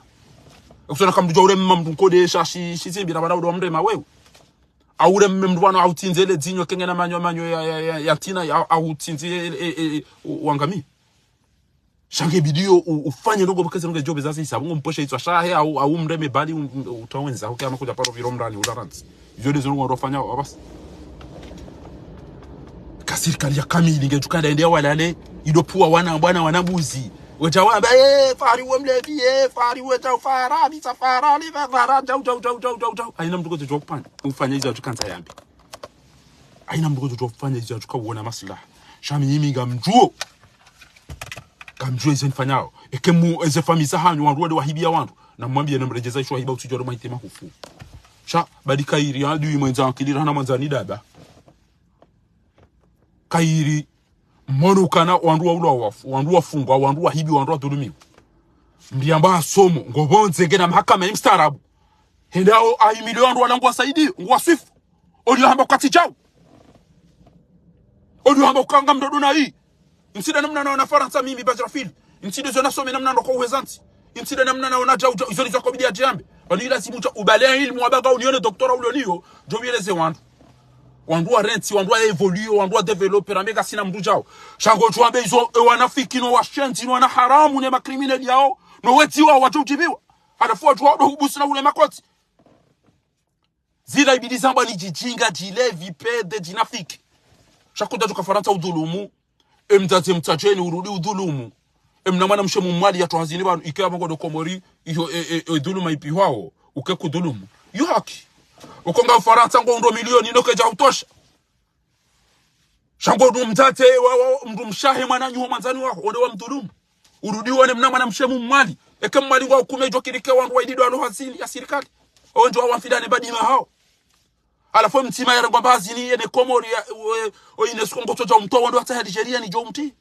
Kusona kamdru djo ure mma mdru kode, sha shi, shi zimbi, na bana udo mrema wewe. Aure mme mdru wana, autsinze ele dzinyo, kenge na manyo, manyo, ya, ya, ya, ya tina, ya, autsinze ele, e, e, e, u-, wangami. Sha nge bidi yo u-, ufanye ndrongo pvakeze ndrongo djobe zazi isa. Ngo mposhe itswa shahe au, au mreme bali u-, u-, utawenza. Uke ama kuja paro viro mrani, ula rantsi. Izo nde zo ndrongo ndo fanya wa basi. Ka sirikali ya kamili nge djukanda ende ya walale. Ido puwa wana, bwana wana mbuzi. Weja wamba, eh, Fahari we mlevi, eh, Fahari we jau, Fahari, sa Fahari, Fahari, jau, jau, jau, jau, jau, jau. Haina mdru kotsi djo kupanya. Ufanya izo djukandza yambe. Haina mdru kotsi djo ufanya izo djuka uona maslaha. Sha mi imi ngamdjuo. Ngamdjuo izo nifanyao. Eke mu, eze famiyi za hanyu, wandru wade wahibiya wandru. Na mwambiye na mredjeza isho wahiba utsudjo ro mahitema hufu. Sha, badi kayiri, adu imwenza ankili, rahana mwandzani daba. Kayiri, mono ukana, wandru wa ulwa wafu, wandru wafungwa, wandru wahibi, wandru wadhulumiwa. Mdru yamba asomo, ngo pvondze ngena mahakama ya mstaarabu. Hende ao ahimili wandru wala ngwa saidi, ngwa swifu. Olio hamba ukati jau. Olio hamba ukanga mdodo na hii. Ntsida namna naona Farantsa mimi Bajrafil. Ntsida zo nasome namna ndo kwa uhezanti. Ntsida namna naona jau jau. Izo nizo kobidi ya djambe. Pvanu ilazimu uja ubale ilmu wabaga unione doktora ulio niyo. Djo bieleze wandru. Wandru wa rentsi, wandru wa évoluer, wandru wa développer, rambe kasina mdru jau. Sha ngo djuambe izo, e wanafiki no washenzi, no wana haramu, ne makrimineli yao. No wezi wao wadjo udjibiwa. Halafu wadjo wado hubusi na ule makoti. Zila ibidi zamba ni djidjinga, djilevi, pede, djinafiki. Sha kuda djuka Farantsa udhulumu. Emdzadze mtsajeni urudi udhulumu. Emna mwana mshe mumwali yatru hazini pvanu, ike amba ngo ndo Komori, iyo, e, e, e, dhuluma ipihwao, uke kudhulumu. Yo haki. Uko nga Farantsa ngo ndo milioni no keja utosha. Sha ngo ndo mdzadze wa, wa, mdru mshahe mwananyaho mwandzani waho, onde wa mdhulumu. Urudi wone mna mwana mshe mumwali. Eke mwali ngwa hukume djo kirike wandru wa idido ano hazini ya sirikali. Onjo wa wafidane badima hao. Halafu mtsima yarengwa mba hazini yene Komori ya, we, o UNESCO ngo tsoja umtowa wandru wa tsaha Algeria ni djo umti.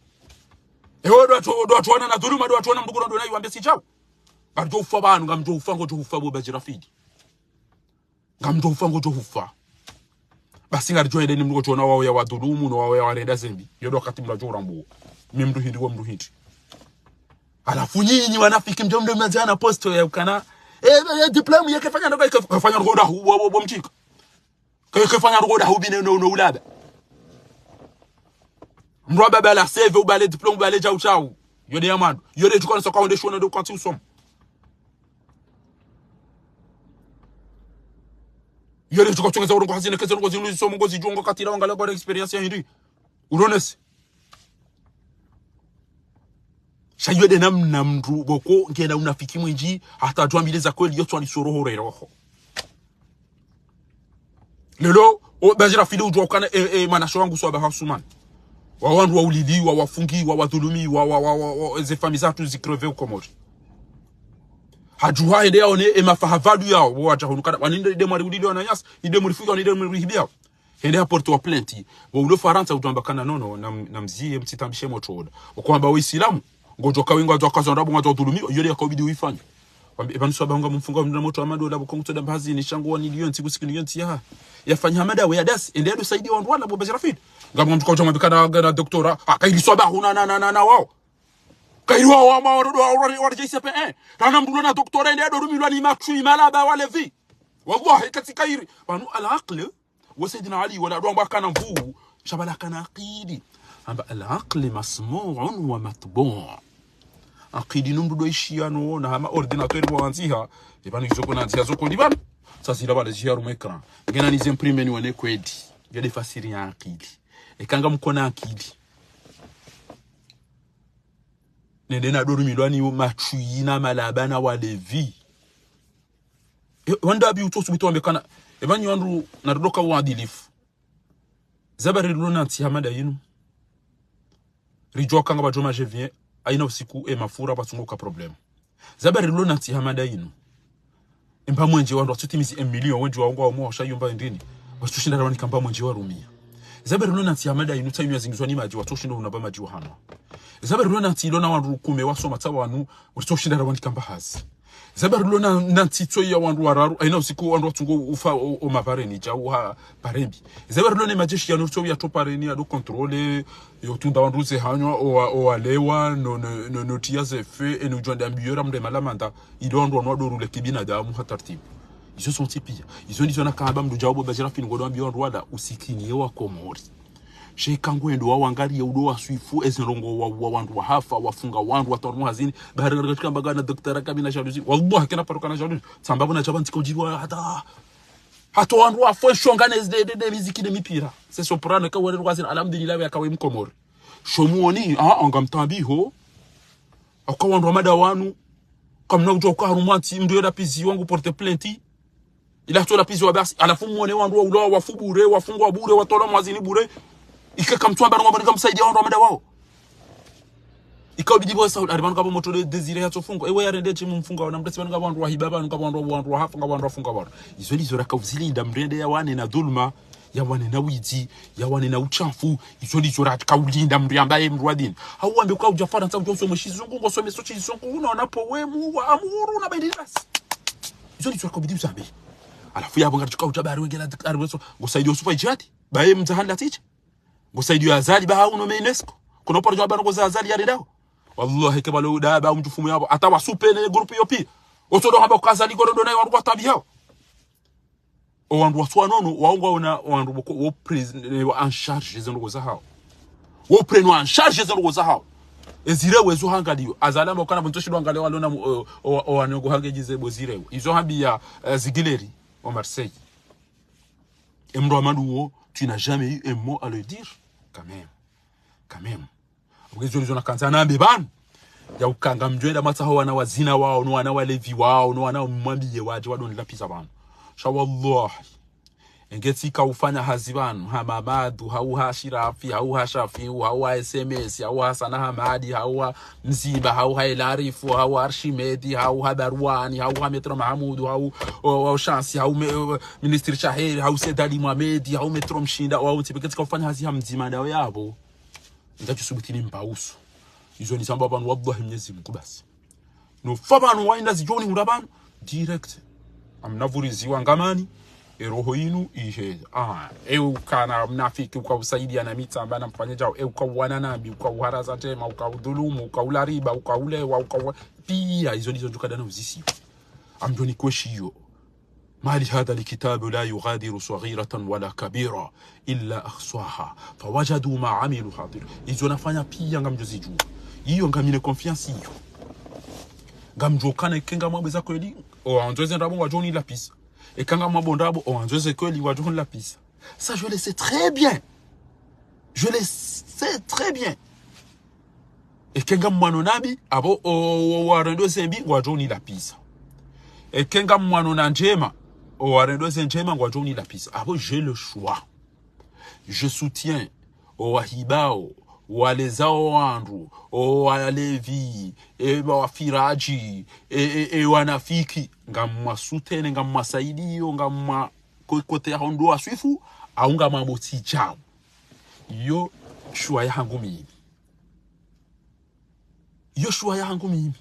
Ewe ndo watru, ndo watru wana na dhuluma, ndo watru wana mdru kuna ndo na iwambe si jau. Ngamdjo ufa pvanu, ngamdjo ufa ngodjo ufa bo Bajrafil. Ngamdjo ufa ngodjo ufa. Basi ngaridjo ende ni mdru ngodjo ona wao ya wadhulumu, no wao ya warenda zembi. Yo ndo wakati mdru adjo urambuwa. Mi mdru hindri wa mdru hindri. Halafu nyinyi wanafiki mdjo mdru mnadjana posto ya ukana. Eh, eh, diplôme yake fanya ndo kai-, kafanya ndo dahu, bo, bo, bo mtsinga. Kai-, kafanya ndo dahu bine no, no ulaba. Mdru wa baba la seve, ubale diplôme, ubale jau jau. Yo nde ya mwando. Yo nde djuka nisa kwa onde shona ndo kantsi usomo. Yo nde djuka tsongeza urongo hazini, keze urongo zinu zisomo, ngo zidjuo ngo katira wangala kwa expérience ya hindri. Uronese. Sha yo nde namna mdru boko ngena unafiki mwindji, hata djuambileza kweli yo tswani soroho re roho. Lelo, o, Bajrafil udjua ukana, e, e, mwanashe wangu Swaba Hasumani. Wa wandru wa ulili, wa wafungi, wa wadhulumi, wa, wa, wa, wa, wa, ze famiyi zatru zi crever Komori. Hadjuha hende yaone, e mafaha pvadru yao, wo wadja hunu kana, wani nde, nde mwari ulili wananyasi, nde mwari fungi, wani nde mwari hibi yao. Hende ha porte wa plainte. Wo ulo Farantsa udjua amba kana nono, nam-, namziye mtsitambishe motro oda. Uko amba wo Isilamu, ngodjo kawinga wadjo kazo ndrabo wadjo dhulumiwa, yo nde yakaubidi uifanye. Wambi, eba nuswaba hunga mfunga mndru na motro amado oda bukongo tsoda mbazi ni shangu wa niliyo ntsi kusiki niliyo ntsi ya. Yafanya hamada we ya dasi, ende yado saidia wandru wala bo Bajrafil. Ngamwa mdru kaudja mwambi kana, kana doktora, ah, kairi swaba huna na, na, na, na wao. Kairi wao wa ma waro, waro, waro, waro, J C P, eh. Rana mdru na doktora, ende yado rumilwa ni matru, imalaba, walevi. Wallahi, katsi kairi. Pvanu al-aql, wa Sayyidina Ali, wala ndo amba kana nvu, sha bala kana akili. Amba al-aql masmu'un wa matbu'. Akili no mdru ndo ishiya no, na hama ordinateur wa andziha, eba ni zoko na andziha zoko ni pvanu. Sa zila bala ziya harumwa écran. Ngena nizi imprimer niwone kweli. Yo nde fasiri ya akili. Eka ngamkona akili. Nende nado rumilwa ni matru, imalaba na walevi. E, wandru abi utsosu bito wambe kana. Eba nyi wandru nadodoka uadilifu. Zabari rilo na ntsi hamada yinu. Ridjua ukanga badjo maje vien, haina usiku e mafura batsungo ka problème. Zabari rilo na ntsi hamada yinu. Emba mwenje wandru watsutimizi e million wendji wa ungwa omo washa yumba ndini. Watsushinda rawani kamba mwenje wa rumia. Eza bari lona ntsi ya mada inu tsa inu yazingizwa ni madji, watsoshinda unamba madji wa hanwa. Eza bari lona ntsi ilona wandru kume wasoma tsa wanu, watsoshinda rawandika mba hazi. Eza bari lona, na ntsi tso ya wandru wararu, aina usiku wandru watsungo ufa o, o mapareni, djau ha parembi. Eza bari lona majeshi yanu tso ya to pareni, ado contrôler, yo tunda wandru ze hanwa, o wa, o walewa, no, no, no, no tiya ze fe, eno djwanda mbiyora mde malamanda, ilo wandru wanu wadorule kibinadamu ha tartibu. Izo zontsi pia. Izo ndizo nakamba mndru djau bo bajira fini ngodo ambiyo wandru wala usikiniye wa Komori. Sheka ngwendo wawangariye udo waswifu, ezi ndrongo wa, wa wandru wahafa, wafunga wandru, watowa wandru hazini, bahari ngari katika mbaga na daktari kami na jalousie. Wallahi, kena paro kana jalousie. Tsamba bona chaba ntsika ujirwa hata, hata wandru wafwe shonga ne, ne, ne, ne miziki ne mipira. Se soprano, ka wale rwazini, alhamdulillah, ya kawe Mkomori. Shomuoni, ah, anga mtambiho. Aka wandru wa mada wanu, kamna ujua uka harumwa ntsi, mndru yela pizi wangu porte plainte. Ila tola pizi wa basi, alafu mwone wandru wa ulawa wafu bure, wafungwa bure, watola mwazini bure. Ike kamtsu amba nunga mnika msaidia wandru wa mada wao. Ika ubidi bo Saul, ari banu kabo moto de Désiré ya tsofungwa. Ewe ya rende chimu mfunga, wana mdesi banu kabo wandru wa hiba, banu kabo wandru wa, wandru wa hafa, kabo wandru wa funga wandru. Izo ndizo raka uzilinda mrende ya wane na dhulma, ya wane na wizi, ya wane na uchafu, izo ndizo raka ulinda mndru yambaye mndru wa dini. Hau wambe uka uja Farantsa, uja usome shizungu, ngosome so shizungu, unaona poemu, wa amuru, na baidi nasi. Izo ndizo raka ubidi uzambe. Alafu ya bonga tuka uja bari wengela, ari weso, ngosaidia usufa ijadi, baye mzahani la tiche. Ngosaidia Azali, ba hau no me UNESCO. Kuna upara jwa bano ngoza Azali ya redao. Wallahi, ke balo da ba umjufumu yabo. Ata wasupe ne groupe yo pi. Oso do hamba uka Azali koro do na yo wandru kwa tabi hao. O wandru waswa nono, waongo ona, o wandru boko, wo prise, ne, wa en charge ze ndrongo za hao. Wo prendre en charge ze ndrongo za hao. Ezire wezo hangaliyo. Azali amba ukana bonto shido hangaliyo walona mu, o, o, o, wanengo hange jize bo zire. Izo hambi ya, eh, Zigileri, o Marseille. Emndru wa madu wo, tu n'as jamais eu un mot à le dire. Quand même. Quand même. Abuke zoli zona kandza nambe banu. Ya ukanga mdjwenda matsaho wana wazina wao, no wana walevi wao, no wana mwambiye waje wadonila piza banu. Sha wallahi. Engeti ka ufanya hazi banu, ha Mamadu, hau ha Shirafi, hau ha Shafiu, hau ha S M S, hau ha Sana Hamadi, hau ha Mzimba, hau ha Elarifu, hau ha Arshimedi, hau ha Barwani, hau ha Metro Mahamudu, hau, o, o, Shansi, hau me, o, Ministri Shaheri, hau Sedali Mohamedi, hau Metro Mshinda, hau Ntipeketi ka ufanya hazi ha mdzima ndao yabo. Ngati subutini mbausu. Izo ni samba banu wallahi Mnyezi Mungu basi. No fa banu wainda zijoni hura banu. Direct. Amna vurizi wa ngamani. E roho inu ihe. Ah, e ukana mnafiki, uka usaidia na mitsamba na mfanye jao. E uka uwana nambi, uka uharaza tema, uka udhulumu, uka ula riba, uka ulewa, uka uwa-, pia, izo ndizo jukada na uzisiwa. Amdoni kweshi iyo. ما لهذا الكتاب لا يغادر صغيرة ولا كبيرة إلا أحصاها ووجدوا ما عملوا حاضرا. Izo nafanya pia ngamdjo zijua. Iyo ngamine confiance iyo. Ngamdjo kana ike ngamwabweza kweli, o wandzo eze ndrabo ngwadjo nila piza. Eka ngamwabo ndrabo, o wandzo eze kweli ngwadjo nila piza. Ça, je le sais très bien. Je le sais très bien. Eke ngamwano nabi, abo o, o, o warendo zembi, ngwadjo nila piza. Eke ngamwano na ndjema, o warendo ze ndjema, ngwadjo nila piza. Abo, j'ai le choix. Je soutiens o wahibao, walezao wandru, o walevi, e wafiraji, e, e, e wanafiki. Ngamwasutene, ngamwasaidio, ngamwa ko-, kote ya hondo waswifu, au ngamwabo tsi jao. Iyo shuwa ya hangu mimi. Iyo shuwa ya hangu mimi.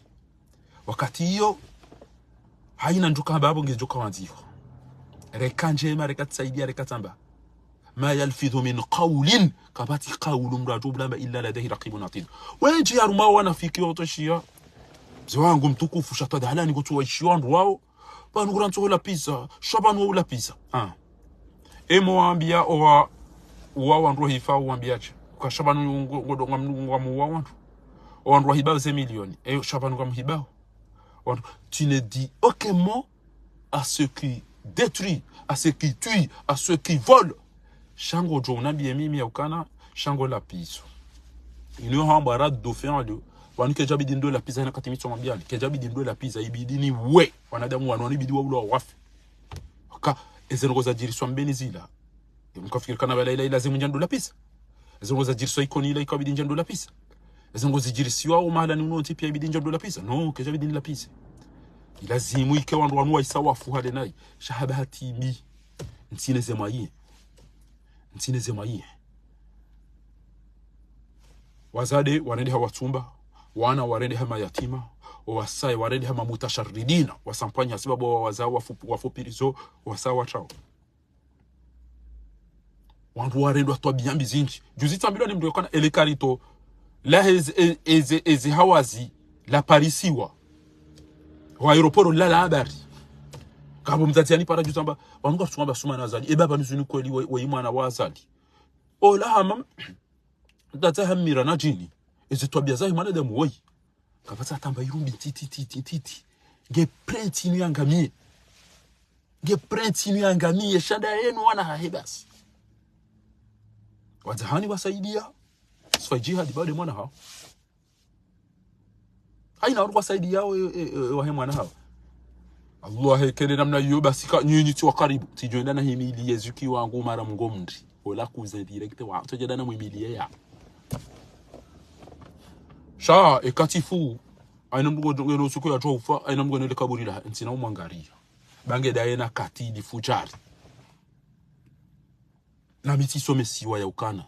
Wakati iyo, haina ndjuka mbabo nge ndjuka wandziho. Reka ndjema, reka tsaidia, reka tsamba. ما يلفظ من قول, kapvatsi kaulu mndru adjo bulamba إلا لديه رقيب عتيد. Wendji harumwa wanafiki woto shia. Mze wangu mtukufu, sha twadhalani kutsu waishiwa wandru wao. Pvanu kura ntsoho la piza, sha pvanu wa ula piza. Ah. Emo wambia owa, owa wandru hifa wambia che. Uka sha pvanu ngo-, ngodo ngam-, ngamu wa wandru. Owa wandru wahiba ze milioni. E, sha pvanu ngamu hibao. Wandru, tu ne dis aucun mot à ceux qui détruisent, à ceux qui tuent, à ceux qui volent. Sha ngodjo unambie mimi ya ukana, sha ngo la piza. Inu hamba raddu fi'lu. Wanu kedja bidi ndo la piza, hina kati mitso mwambiani. Kedja bidi ndo la piza, ibidi ni we. Wanadamu wanu, wanu ibidi wa ulwa wafe. Waka, eze ndrongo zadjiriswa Mbeni zila. Mkafikiri kana bala ila, ila zimu ndjando la piza. Eze ndrongo zadjiriswa Ikoni ila ikabidi ndjando la piza. Eze ndrongo zidjirisiwa o mahala ni uno ntsi pia ibidi ndjando la piza. No, kedja bidi ni la piza. Ila zimu ike wandru wanu waisa wafu hale nayi. Sha haba hati mbi. Ntsine ze mwaye. Ntsine ze mwaye. Wazade warendeha watsumba, wana warendeha mayatima, owasaya warendeha mamutasharidina, wasampanya hasibabu wazao wafu-, wafupirizo, wasaya watrao. Wandru warendwa twabiya mbi zindji. Juzi tsambilwa ni mndru yokana ele karito, lahe eze, e-, eze, eze hawazi, laparisiwa. Wa aeroporo lala habari. Kabo mdzadze yanipara juzi amba, wanu ngasutsumba sumana Azali. Eba pvanu zinu kweli we, we mwana wa Azali. Ola hama, mdzadze hamira na djini. Eze twabiya zahe mwanadamu woyi. Kapvatsi hata mba irumbi ntiti, titi, titi. Nge prenti inu yangamiye. Nge prenti inu yangamiye. Sha nda yenu wana hahe basi. Wadzahani wasaidiya. Sifai jihadi bade mwana hawo. Haina wandru wasaidiya we, e, e, wahe mwana hawo. Allah, he kele namna iyo basi ka, nyinyi tsi wa karibu. Tsidjo enda na himiliye zuki wangu mara mngo mndri. Ola cousin direct wa. Tsidjo enda na mwimiliye ya. Sha, e katifu, haina mndru ngeno suku ya tsofa, haina mndru ngeno le kaburi la, ntsina umwangariya. Ba nge daye na katili fujari. Na mi tsisomesiwa ya ukana.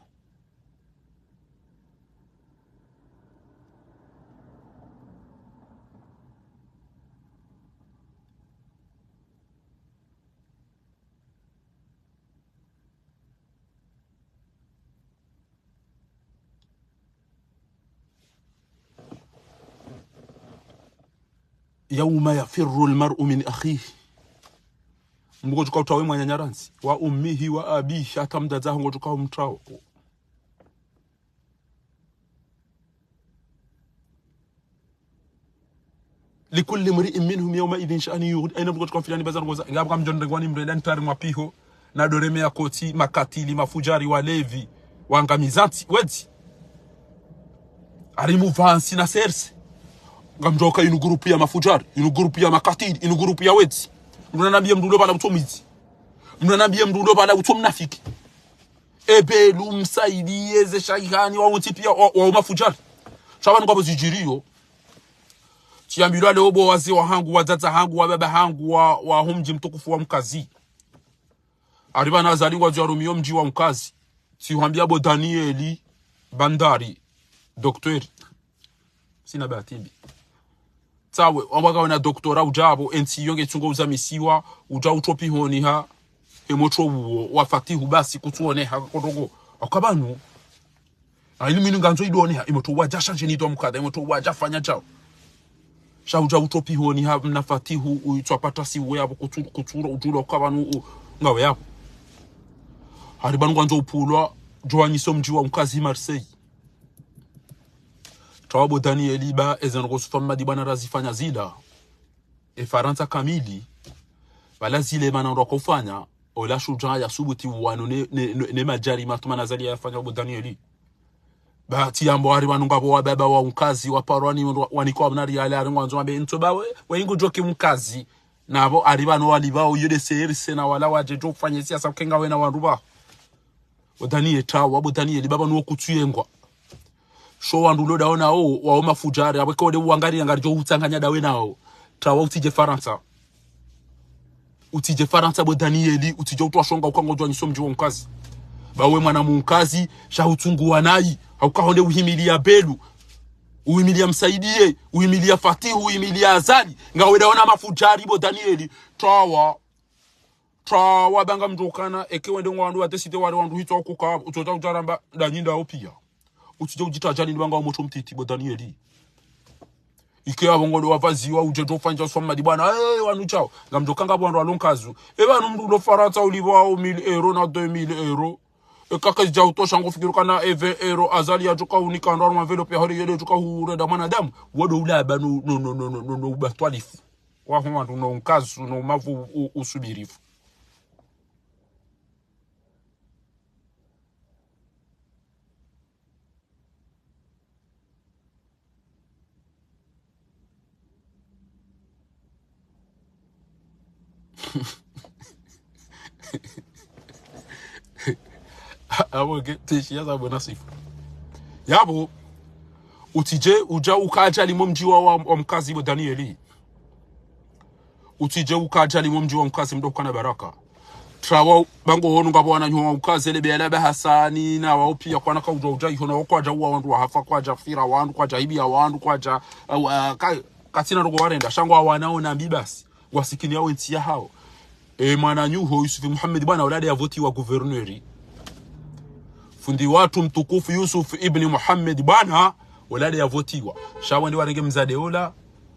يوم يفر المرء من أخيه. Mndru ngodjo uka utrawe mwananya randzi. وأمه وأبيه, hata mdzadze haho ngodjo uka umtrawo. لكل امرئ منهم يومئذ شأن يغنيه. Haina mndru ngodjo uka mfilani baza ngoza. Ngapvo kamdjo ndrengwani mndru enda ntrari mwa piho. Na doreme ya koti, makatili, mafujari, walevi, wangamizantsi, wedzi. Ari muvantsi na serse. Ngamdjo uka inu grupu ya mafujari, inu grupu ya makatili, inu grupu ya wedzi. Mndru nanambiye mndru ulo pvala utso mwidzi. Mndru nanambiye mndru ulo pvala utso mnafiki. Ebe lu msaidiye ze shayitwani wa untsi piya wa, wa mafujari. Sha pvanu ngapvo zidjiriyo. Tsiyambilwa leo bo wazee wahangu, wadzadze hangu, wababa hangu, wa, wa hu mdji mtukufu wa Mkazi. Ari pvanu Azali ngwandzo yarumiye o mdji wa Mkazi. Tsihwambiya bo Danieli Bandari, docteur. Sina bahati mbi. Tsawe, wamba kawe na doctorat udja pvo, entsi iyo nge tsungo uzamisiwa, udja utso pihoni ha, emotso uwo, wa Fatihu basi kutsuoneha, kotogo. Aka pvanu. Na ilimu inu ngandzo idjoneha, emotso wadja shanje nidwa mkada, emotso wadja fanya djao. Sha udja utso pihoni ha, mna Fatihu, uitswa pata si uwe yapvo, kutsu-, kutsuro, udjula uka pvanu, u-, ngawe yapvo. Hari pvanu ngwandzo upvulwa, djo wanyiso mdji wa Mkazi Marseille. Trawa bo Danieli ba, eze ndrongo Swafi Mmadi bwana razifanya zila. E Farantsa kamili. Pvala zile mana ndo wakofanya, ola shudja ya subuti wanu ne, ne, ne, ne madjari matuma na Azali yafanya bo Danieli. Ba tsi yambo hari pvanu ngapvo wababa wa Mkazi, waparwa ni ndo, wanikwa mna riyali hari ngwandzo wambe, ntso ba we, we ingu djoki Mkazi. Na pvo hari pvanu wali pvao, iyo de seri sena wala wadje djo ufanye siyasa ukenga wena wandru pvao. Bo Danieli trawa, bo Danieli ba pvanu wo kutsuyengwa. Sho wandru ulo dawo nawo, wawo mafujari, apvo ke wode uwangari yangari djo utsanganya dawe nawo. Trawa utsidje Farantsa. Utsidje Farantsa bo Danieli, utsidje utwa shonga uka ngodjo wanyiso mdji wa Mkazi. Ba we mwana Mkazi, sha utsungu wanayi, hauka honde uhimiliya Belu. Uhimiliya Msaidiye, uhimiliya Fatihu, uhimiliya Azali. Ngawe dawo na mafujari bo Danieli, trawa. Trawa ba ngamdjo ukana, eke wende ngwandru wa deside wale wandru hitswa ukuka, utsodja udjaramba, nda nyinda opiya. Utsidje udjitadjali ni banga wa motso mtiti, bo Danieli. Ike apvo ngode wapvaziwa, udje djo fanya Swafi Mmadi bwana, eh, wanu djao. Ngamdjo kanga pvo wandru walo Nkazi. E pvanu mndru ulo Farantsa ulipvwa o mille euros na deux mille euros. Eka kazidja utosha ngofikiri ukana e vingt euros, Azali yadjoka unika ndo harumwa enveloppe ya hori yede djoka hurenda mwanadamu. Wado ulaba no, no, no ubatwalifu. Waho wandru no Nkazi, no mavu u-, usubirifu. Apvo ke, tsi shiya za bona sifu. Yapvo, utsidje, udja ukadja limo mdji wa, wa, wa Mkazi bo Danieli. Utsidje ukadja limo mdji wa Mkazi mdo ukana baraka. Trawa bango honu ngapvo wananyaho wa ukaze le bela ba Hasani, na wao pia kwana kaudja udja iho, na wao kwadja uwa wandru wahafa, kwadja fira wandru, kwadja ibiya wandru, kwadja, uh, uh, ka-, katsina ndrongo warenda, sha ngwawanao nambi basi, ngwasikini yawo entsi yahao. E mwananyaho Yusuf Muhammad bwana, wala nde yavotiwa gouverneur. Fundi watru mtukufu Yusuf ibn Muhammad bwana, wala nde yavotiwa. Sha wandru warenge mdzadze ola,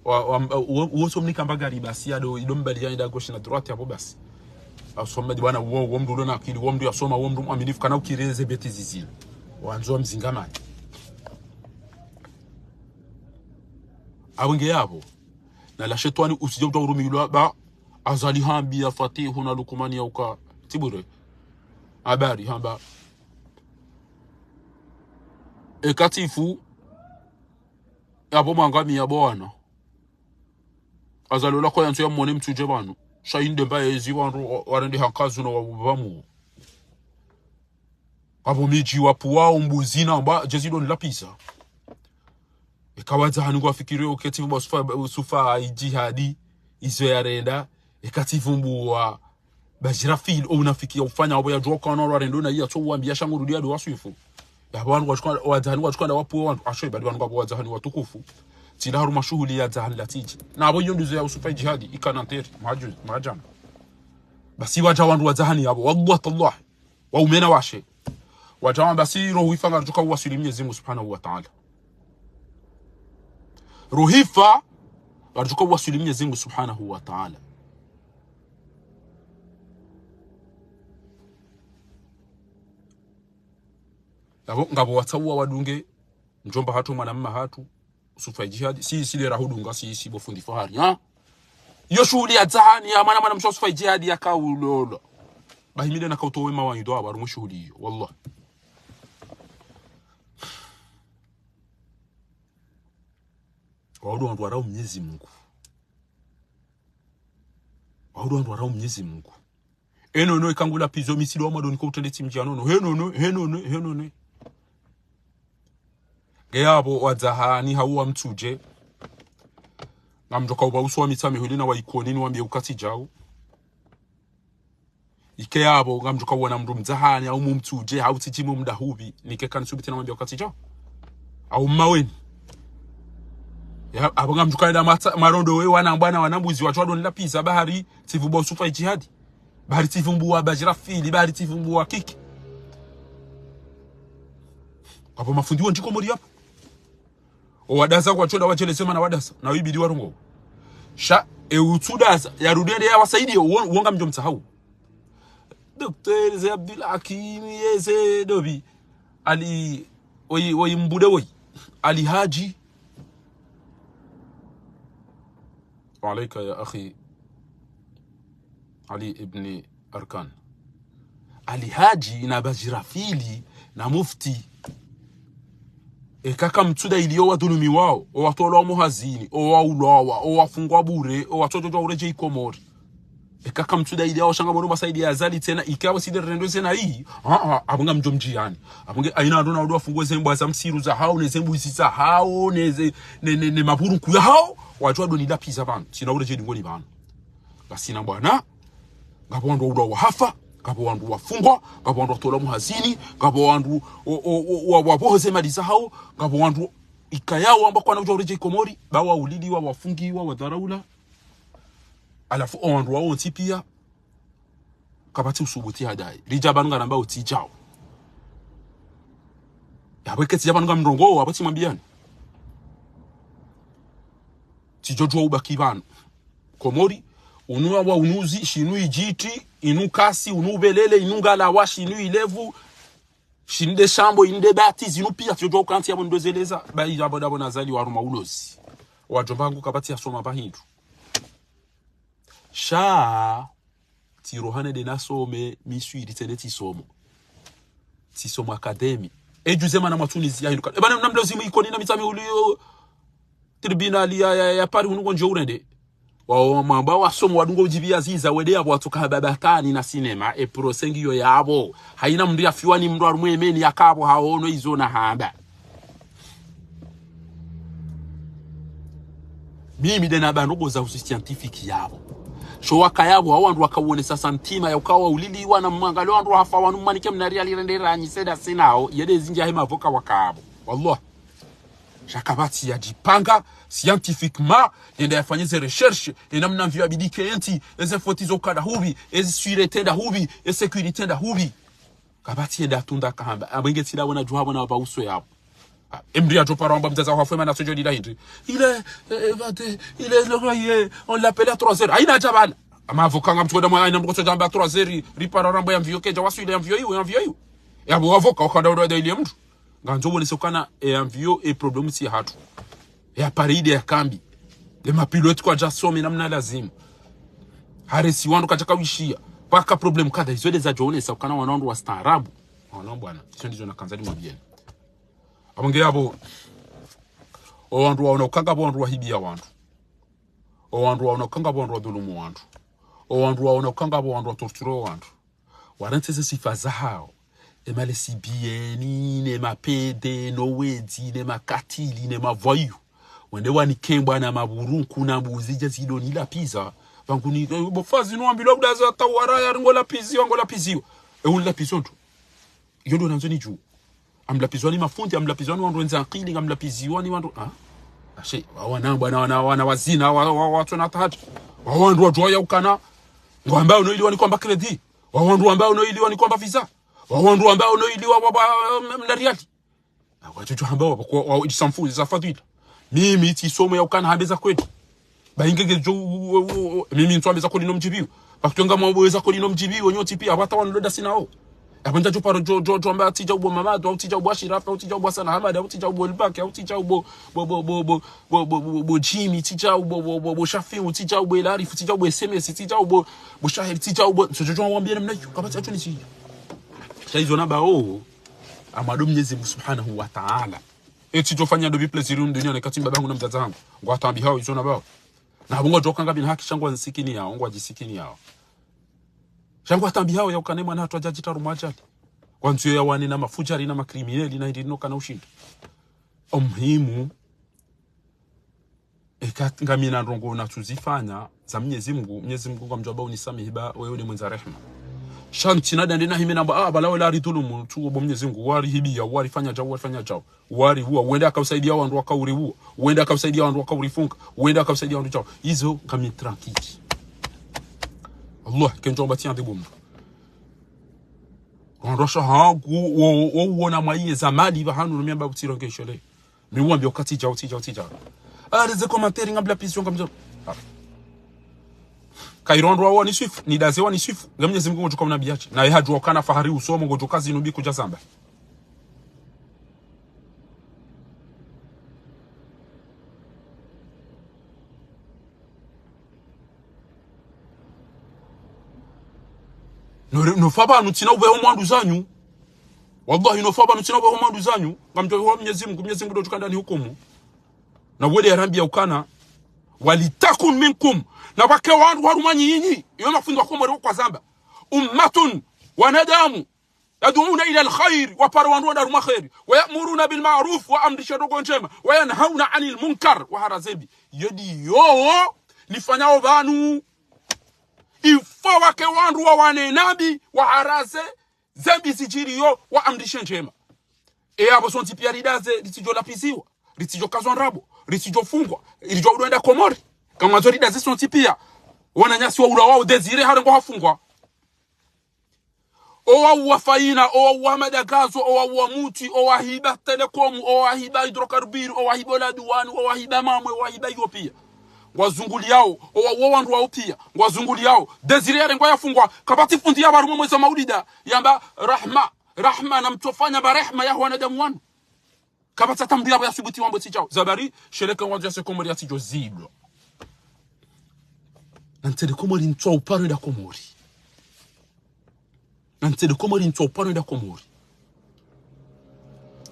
wa, wa, wo, wo so mnika mbagari basi, yado, ido mbali ya ida gauche na droite yapvo basi. Asoma di bwana, wo, wo mndru ulo na akili, wo mndru yasoma, wo mndru mwaminifu, kana ukiri eze bêtises zile. Wandzo wa mzingamani. Apvo nge yapvo. Na la shetwani usidje uta urumilwa ba, Azali hambiya Fatihu na Lukumani ya uka. Tibure. Habari, hamba. Eka tsifu, yapvo mwangamiya bo wana. Azali ola ko yandzo yamwone Mtsudje pvanu. Sha inde mba yezi wandru wa-, warende hankazu no wa-, wamu. Apvo midji wapvuwa umbuzi na mba, djezi ndo nilapvisa. Eka wadzahani ngwafikiri oketi mba sufa, sufa ijihadi, izo yarenda, eka tsivumbuwa, Bajrafil, o unafiki ya ufanya, apvo yadjuwa ukana walo warendo na iya, so uwambiya sha ngurudi yado waswifu. Yapvo wandru watsukana, wadzahani watsukana wapvuwa wandru, asho ibadi wandru ngapvo wadzahani watukufu. Tsila harumwa shuhuli ya dzahani la tsidji. Na apvo iyo nduzo ya Yusufa Ijihadi, ikana nteri, maju-, majana. Basi wadja wandru wadzahani yapvo, wallah tallah. Waume na washe. Wadja wamba basi roho ifa ngaridjo uwaswili Mwenyezi Mungu Subhanahu wa Ta'ala. Roho ifa ngaridjo uwaswili Mwenyezi Mungu Subhanahu wa Ta'ala. Ngapvo, ngapvo watsauwa wadunge, mdjomba hatru, mwananya hatru, Yusufa Ijihadi, si, si lera hudunga, si, si bo fundi Fahari, ha? Iyo shuhuli ya dzahani, ya mwana, mwana mshe Yusufa Ijihadi yaka ulolo. Bahi mi nde nakautowa wema wanyu ndo apvo harumwa shuhuli iyo, wallah. Wao ndo wandru warao Mwenyezi Mungu. Wao ndo wandru warao Mwenyezi Mungu. Enono ikangula pizo misili wa madoni ko utrende tsi mdji ya nono. Henono, henono, henono. Nge yapvo wadzahani hau wa Mtsudje. Ngamdjo uka upva uso wa Mitsamihuli na wa Ikoni niwambiye uka tsidjau. Ike yapvo ngamdjo uka uwona mndru mdzahani, hau mu Mtsudje, hau tsidji mu mdahupvi. Nike kanisubiti namwambiye uka tsidjau. Hau mmaweni. Ya, apvo ngamdjo uka enda matsa-, marondo we wana mbwana wana mbuzi wadjo wado nilapvisa bahari tsivumbuwa Yusufa Ijihadi. Bahari tsivumbuwa Bajrafil, bahari tsivumbuwa Kiki. Apvo mafundi wo ndjiko mori yapvo. O wadaza kwadjo enda wadjeleze mana wadaza, na wibidi warongowe. Sha, e utsudaza, yarudi yende yawasaidiye, wo, wo ngamdjo mtsahau. Docteur ze Abdul Hakim, ye ze dobi. Ali, woyi, woyi mbude woyi. Ali Hadji. وعليك يا أخي علي بن أركان. Ali Hadji na Bajrafil na mufti. Eka kamtsuda iliyo wadhulumiwao, o watolwa muhazini, o waulwawa, o wafungwa bure, o watsodjodjwa uredjei Komori. Eka kamtsuda iliyo sha ngamwono masaidiya Azali tsena, ika apvo si nde rendo tsena iyi. Ah, ah, apvo ngamdjo mdjiyani. Apvo nge haina ndo na wandru wafungwe ze mbwa za msiru zahao, ne ze mbuzi zahao, ne ze, ne, ne, ne mapurunku yahao, wadjo wado nilapviza pvanu, tsina uredjei dingoni pvanu. Ngasina bwana, ngapvo wandru waulwa wahafa, ngapvo wandru wafungwa, ngapvo wandru watolwa muhazini, ngapvo wandru o, o, o, wa, wapvoho ze mali zahao, ngapvo wandru ikayao wamba kwana udja uredjei Komori, ba wauliliwa, wafungiwa, wadharaula. Halafu o wandru wawo ntsi pia, kapvatsi usubuti hadayi. Ridja pvanu ngaramba utsidjao. Yapvo eke tsidja pvanu ngamrongowo, apvo tsimwambiyani. Tsidjodjuwa ubaki pvanu. Komori, unu wa unuzi, shinu idjiti, inu kasi, unu ubelele, inu ngalawa, shinu ilevu, shinde shambo, inde bati, zinu pia, tsidjodjuwa ukantsi yapvo ndo zeleza, bayi yapvo ndapvo nazaliwa harumwa ulozi. Wadjomba hangu kapvatsi yasoma pvahindru. Sha, tsiroha nende nasome, Miswiri tsende tsisomo. Tsisomo akademi. Edjuze mana mwa Tunizi yahinduka. Eba na mlozi mu Ikoni na Mitsamihuli yo tribunal ya, ya, ya Paris hunu ngondjo urende. Wao mwamba wasomo wadungo udjipviya ziza wende yapvo watsoka hamba batani na sinema, e procès ngiyo yapvo. Haina mndru yafiwa ni mndru harumwa emeni yaka apvo haono izo nahamba. Mimi nde namba ndrongo za uzi scientifique yapvo. Sho wakaya pvo, hao wandru wakawonesa sa ntima ya ukawa uliliwa na mwangalie wandru wafa wanu mmanike mna riali rende ranyise ndasi nao, yende zindji yahe mavoka wakaya pvo. Wallah. Sha kapvatsi yadjipanga, scientifiquement, yende yafanye ze recherche, ye namna mvio yabidi ike yentsi, eze foti zo ukana hupvi, eze sûreté nda hupvi, e sécurité nda hupvi. Kapvatsi yende yatsunda kahamba, apvo nge tsi ndapvo nadjuwa pvo na wapva uso yapvo. Ah, emdru yadjo paro amba mdzadze wahafa mana sodjo lila hindri. Il est, euh, vingt, il est, le, on l'appelle à trois heures. Haina djabala. Ama avocat ngamtsukoda mwa haina mdru sodja amba trois heures, ripara ramba ye avion kedja waswili ye avion iyo, ye avion iyo. Yapvo avocat wakanda ura daily mdru. Ngandzo wonese ukana, e avion, e problème tsi yahatru. E appareil nde yakambi. E mapilote kwadja some namna lazimu. Haresi wandru kadja kawishiya. Paka problème kadha, izo nde zadjo wonesa ukana wanu wandru wastaarabu. Wanu bwana, izo ndizo nakandza nimwambieni. Apvo nge yapvo, o wandru waona ukanga pvo wandru wahibiya wandru. O wandru waona ukanga pvo wandru wadhulumu wandru. O wandru waona ukanga pvo wandru watorture wandru. Warantsi ze sifa zahao. E malesbiennes, ne mapédés, no wedzi, ne makatili, ne mavoyous. Wende wanike mbwa na mapvurunku na mbuzi dja zidjo nilapviza. Pvangu ni, eh, bo fazi no ambilwa udaza tawara ya ngo lapviziwa, ngo lapviziwa. E unilapvizo ndo. Iyo ndo nandzo nidjuwe. Amlapvizwa ni mafundi, amlapvizwa ni wandru wendza akili, amlapvizwa ni wandru, ah? Ashe, wa wana, bwana, wana, wana wazina, wa, wa, watsona tahati. Wa wandru wadjuwa ya ukana. Ngwamba uno ili wanikomba crédit. Wa wandru wamba uno ili wanikomba visa. Wa wandru wamba uno ili wa, wa, wa, mna riali. Na wadjodjo hamba wa, wa, wa, idjisamfu, za fadhila. Mimi, tsi somo ya ukana hambe za kweli. Ba inge ngedjo, u-, u-, u-, u-, mimi ntsu ambe za kweli no mdjibiwo. Ba kutonga mwa ambe za kweli no mdjibiwo, nyontsi piya, apvo hata wanu ndo ndasi nao. Apvo ndadjo paro djo, djo, djo amba tsidja ubo Mamadu, au tsidja ubo Ashirafi, au tsidja ubo Hassan Ahmad, au tsidja ubo Elbak, au tsidja ubo, bo, bo, bo Jimmy, tsidja ubo, bo, bo, bo Shafiu, tsidja ubo Elarifu, tsidja ubo S M S, tsidja ubo, bo Shahir, tsidja ubo, so djo djo wambiye namna iyo, kapvatsi yadjo nisiya. Sha izo namba o, amwado Mnyezi Mungu Subhanahu wa Ta'ala. Etsi djofanya ndo pvi plaisir unu duniani kati mbaba hangu na mdzadze hangu. Ngwatambihao izo namba o. Na pvo ngwadjo kanga pvi na haki sha ngwanisikiniyao, ngwadjisikiniyao. Sha ngwatambihao ya ukana mwana hatru hadja djitaru mwa ajali. Ngwandzo ya wane na mafudjari na makrimineli na hindri no kana ushinda. Omuhimu, eka ngamina ndrongo natsuzifanya, za Mnyezi Mungu, Mnyezi Mungu ngamdjo amba unisamihi ba, wewe ule mwendza rehema. Sha ntsina dande na hime namba, ah, bala wela aridhulumu, tsu bo Mnyezi Mungu, warihibiya, warifanya djau, warifanya djau. Wariwuwa, wende akausaidiya wandru wakauriwuwa. Wende akausaidiya wandru wakaurifunga. Wende akausaidiya wandru djau. Izo ngami tranquille. Allah, kendjo amba tsi yandzi bo mdru. Wandru washa hangu, wo, wo, wona mwaye za mali pvahanu, no mi amba utsironge shole. Mi wambiya uka tsidja, tsidja, tsidja. Ah, ze commentaires ngamlapvizo, ngamdjo. Ah. Kairo wandru wawaniswifu, ni ndaze waniswifu. Nga Mnyezi Mungu ngodjo ka mnabiyache. Na ye hadjuwa ukana fahari usomo ngodjo ka zinu mbi kudja zamba. No, no fa pvanu tsina upveho mwandru zanyu. Wallahi, no fa pvanu tsina upveho mwandru zanyu. Ngamdjo wa Mnyezi Mungu, Mnyezi Mungu ndo djo ka ndani hukumu. Na wele yarambiya ukana, ولتكن منكم. Na pvwake wandru harumwa nyinyi. Iyo mafundi wa Komori wo kwazamba. أمة, wanadamu. يدعون إلى الخير, wapara wandru wende harumwa kheri. ويأمرون بالمعروف, waamrisha ndrongo ndjema. وينهون عن المنكر, waharaze mbi. Iyo ndiyo lifanyao pvanu. Ifo wake wandru wawane na mbi, waharaze ze mbi zidjiriyo, waamrishe ndjema. E apvo sontsi piya ridaze, ritsidjo lapviziwa, ritsidjo kazwa ndrabo, ritsidjo fungwa, ritsidjo udo enda Komori. Kamwandzo ridaze sontsi piya. Wananyasi wa ula wao Désiré harengwa hafungwa. Owauwa Faïna, owauwa Hamada Gazo, owauwa Mutsi, owahiba Telecom, owahiba Hydrocarbures, owahiba ola douane, owahiba Mamwe, owahiba iyo piya. Ngwazunguliyao, owauwa wandru wao piya, ngwazunguliyao. Désiré yarengwa yafungwa, kapvatsi fundi ya pvaru mwe mwezi wa maulida, yamba Rahma, Rahma, na mtsofanya ba Rahma ya wanadamu wanu. Kapvatsi hata mdru yapvo yasubuti wambe tsidjao. Zabari, sheleke ngwandzo yase Komori yatsidjo zidwa. Na ntsende Komori ntswa uparo enda Komori. Na ntsende Komori ntswa uparo enda Komori.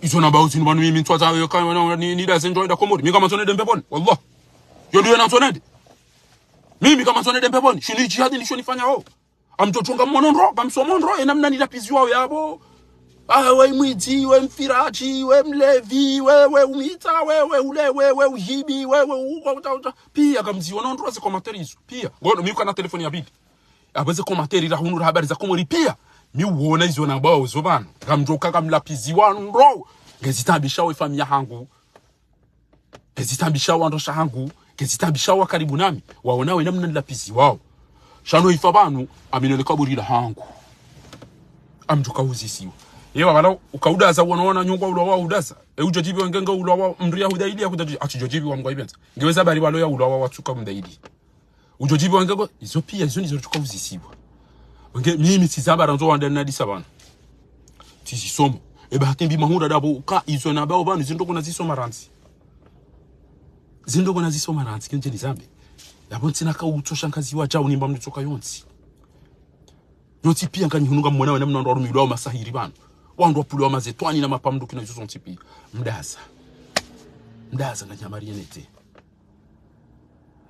Izo namba uzinu pvanu mimi ntswa za yo ka, ni, ni daze ndjo enda Komori. Mi kamwandzo nende mbepvoni. Wallah. Yo ndiyo nandzo nende. Mimi kamwandzo nende mbepvoni. Shinu djihadi ndisho nifanyao. Amtsotsunga mwono ndro, kamsomo ndro, ena mna nilapviziwao yapvo. Ah, we mwidzi, we mfiraji, we mlevi, we, we umitsa, we, we ule, we, we uhibi, we, we uko, uta, uta. Piya kamziona ondro ze commentaire izo. Piya. Ngono, mi uka na téléphone ya pvili. Apvo ze commentaire ra hunu ra Habari za Komori piya. Mi uona izo nambao zo pvanu. Kamdjoka kamlapviziwa ndro. Ngezitambisha we famiyi yahangu. Ngezitambisha wandru washe wahangu. Ngezitambisha wa karibu nami. Waona we namna nilapviziwao. Sha no ifa pvanu, amino le kaburi lahangu. Amdjoka uzisiwa. Ewa, wala, uka udaza, wana wana nyongwa ulwawa udaza. E udjo djibiwa nge nge ulwawa, mdru ya hudaili ya kudadji, atsidjo djibiwa mngwa ipvendza. Ngeweza bari walo ya ulwawa watsuka mdaili. Udjo djibiwa nge ngo, izo piya, izo ndizo ridjoka uzisiwa. Nge, mimi tsizamba randzi wandru nadisa pvanu. Tsizisomo. Eba hata mbi mahura dapvo, uka izo nambao pvanu, zindrongo nazisoma randzi. Zindrongo nazisoma randzi, kenje nizambe. Yapvo ntsina ka utso shangazi wa djau nimba mnitsoka yontsi. Yontsi piya nganyi hunu ngamwona wena mna wandru warumilwa wa masahiri pvanu. Wandru wapvulwa wa mazetwani na mapamduki na izo zontsi piya. Mdaza. Mdaza nganyi amari yenete.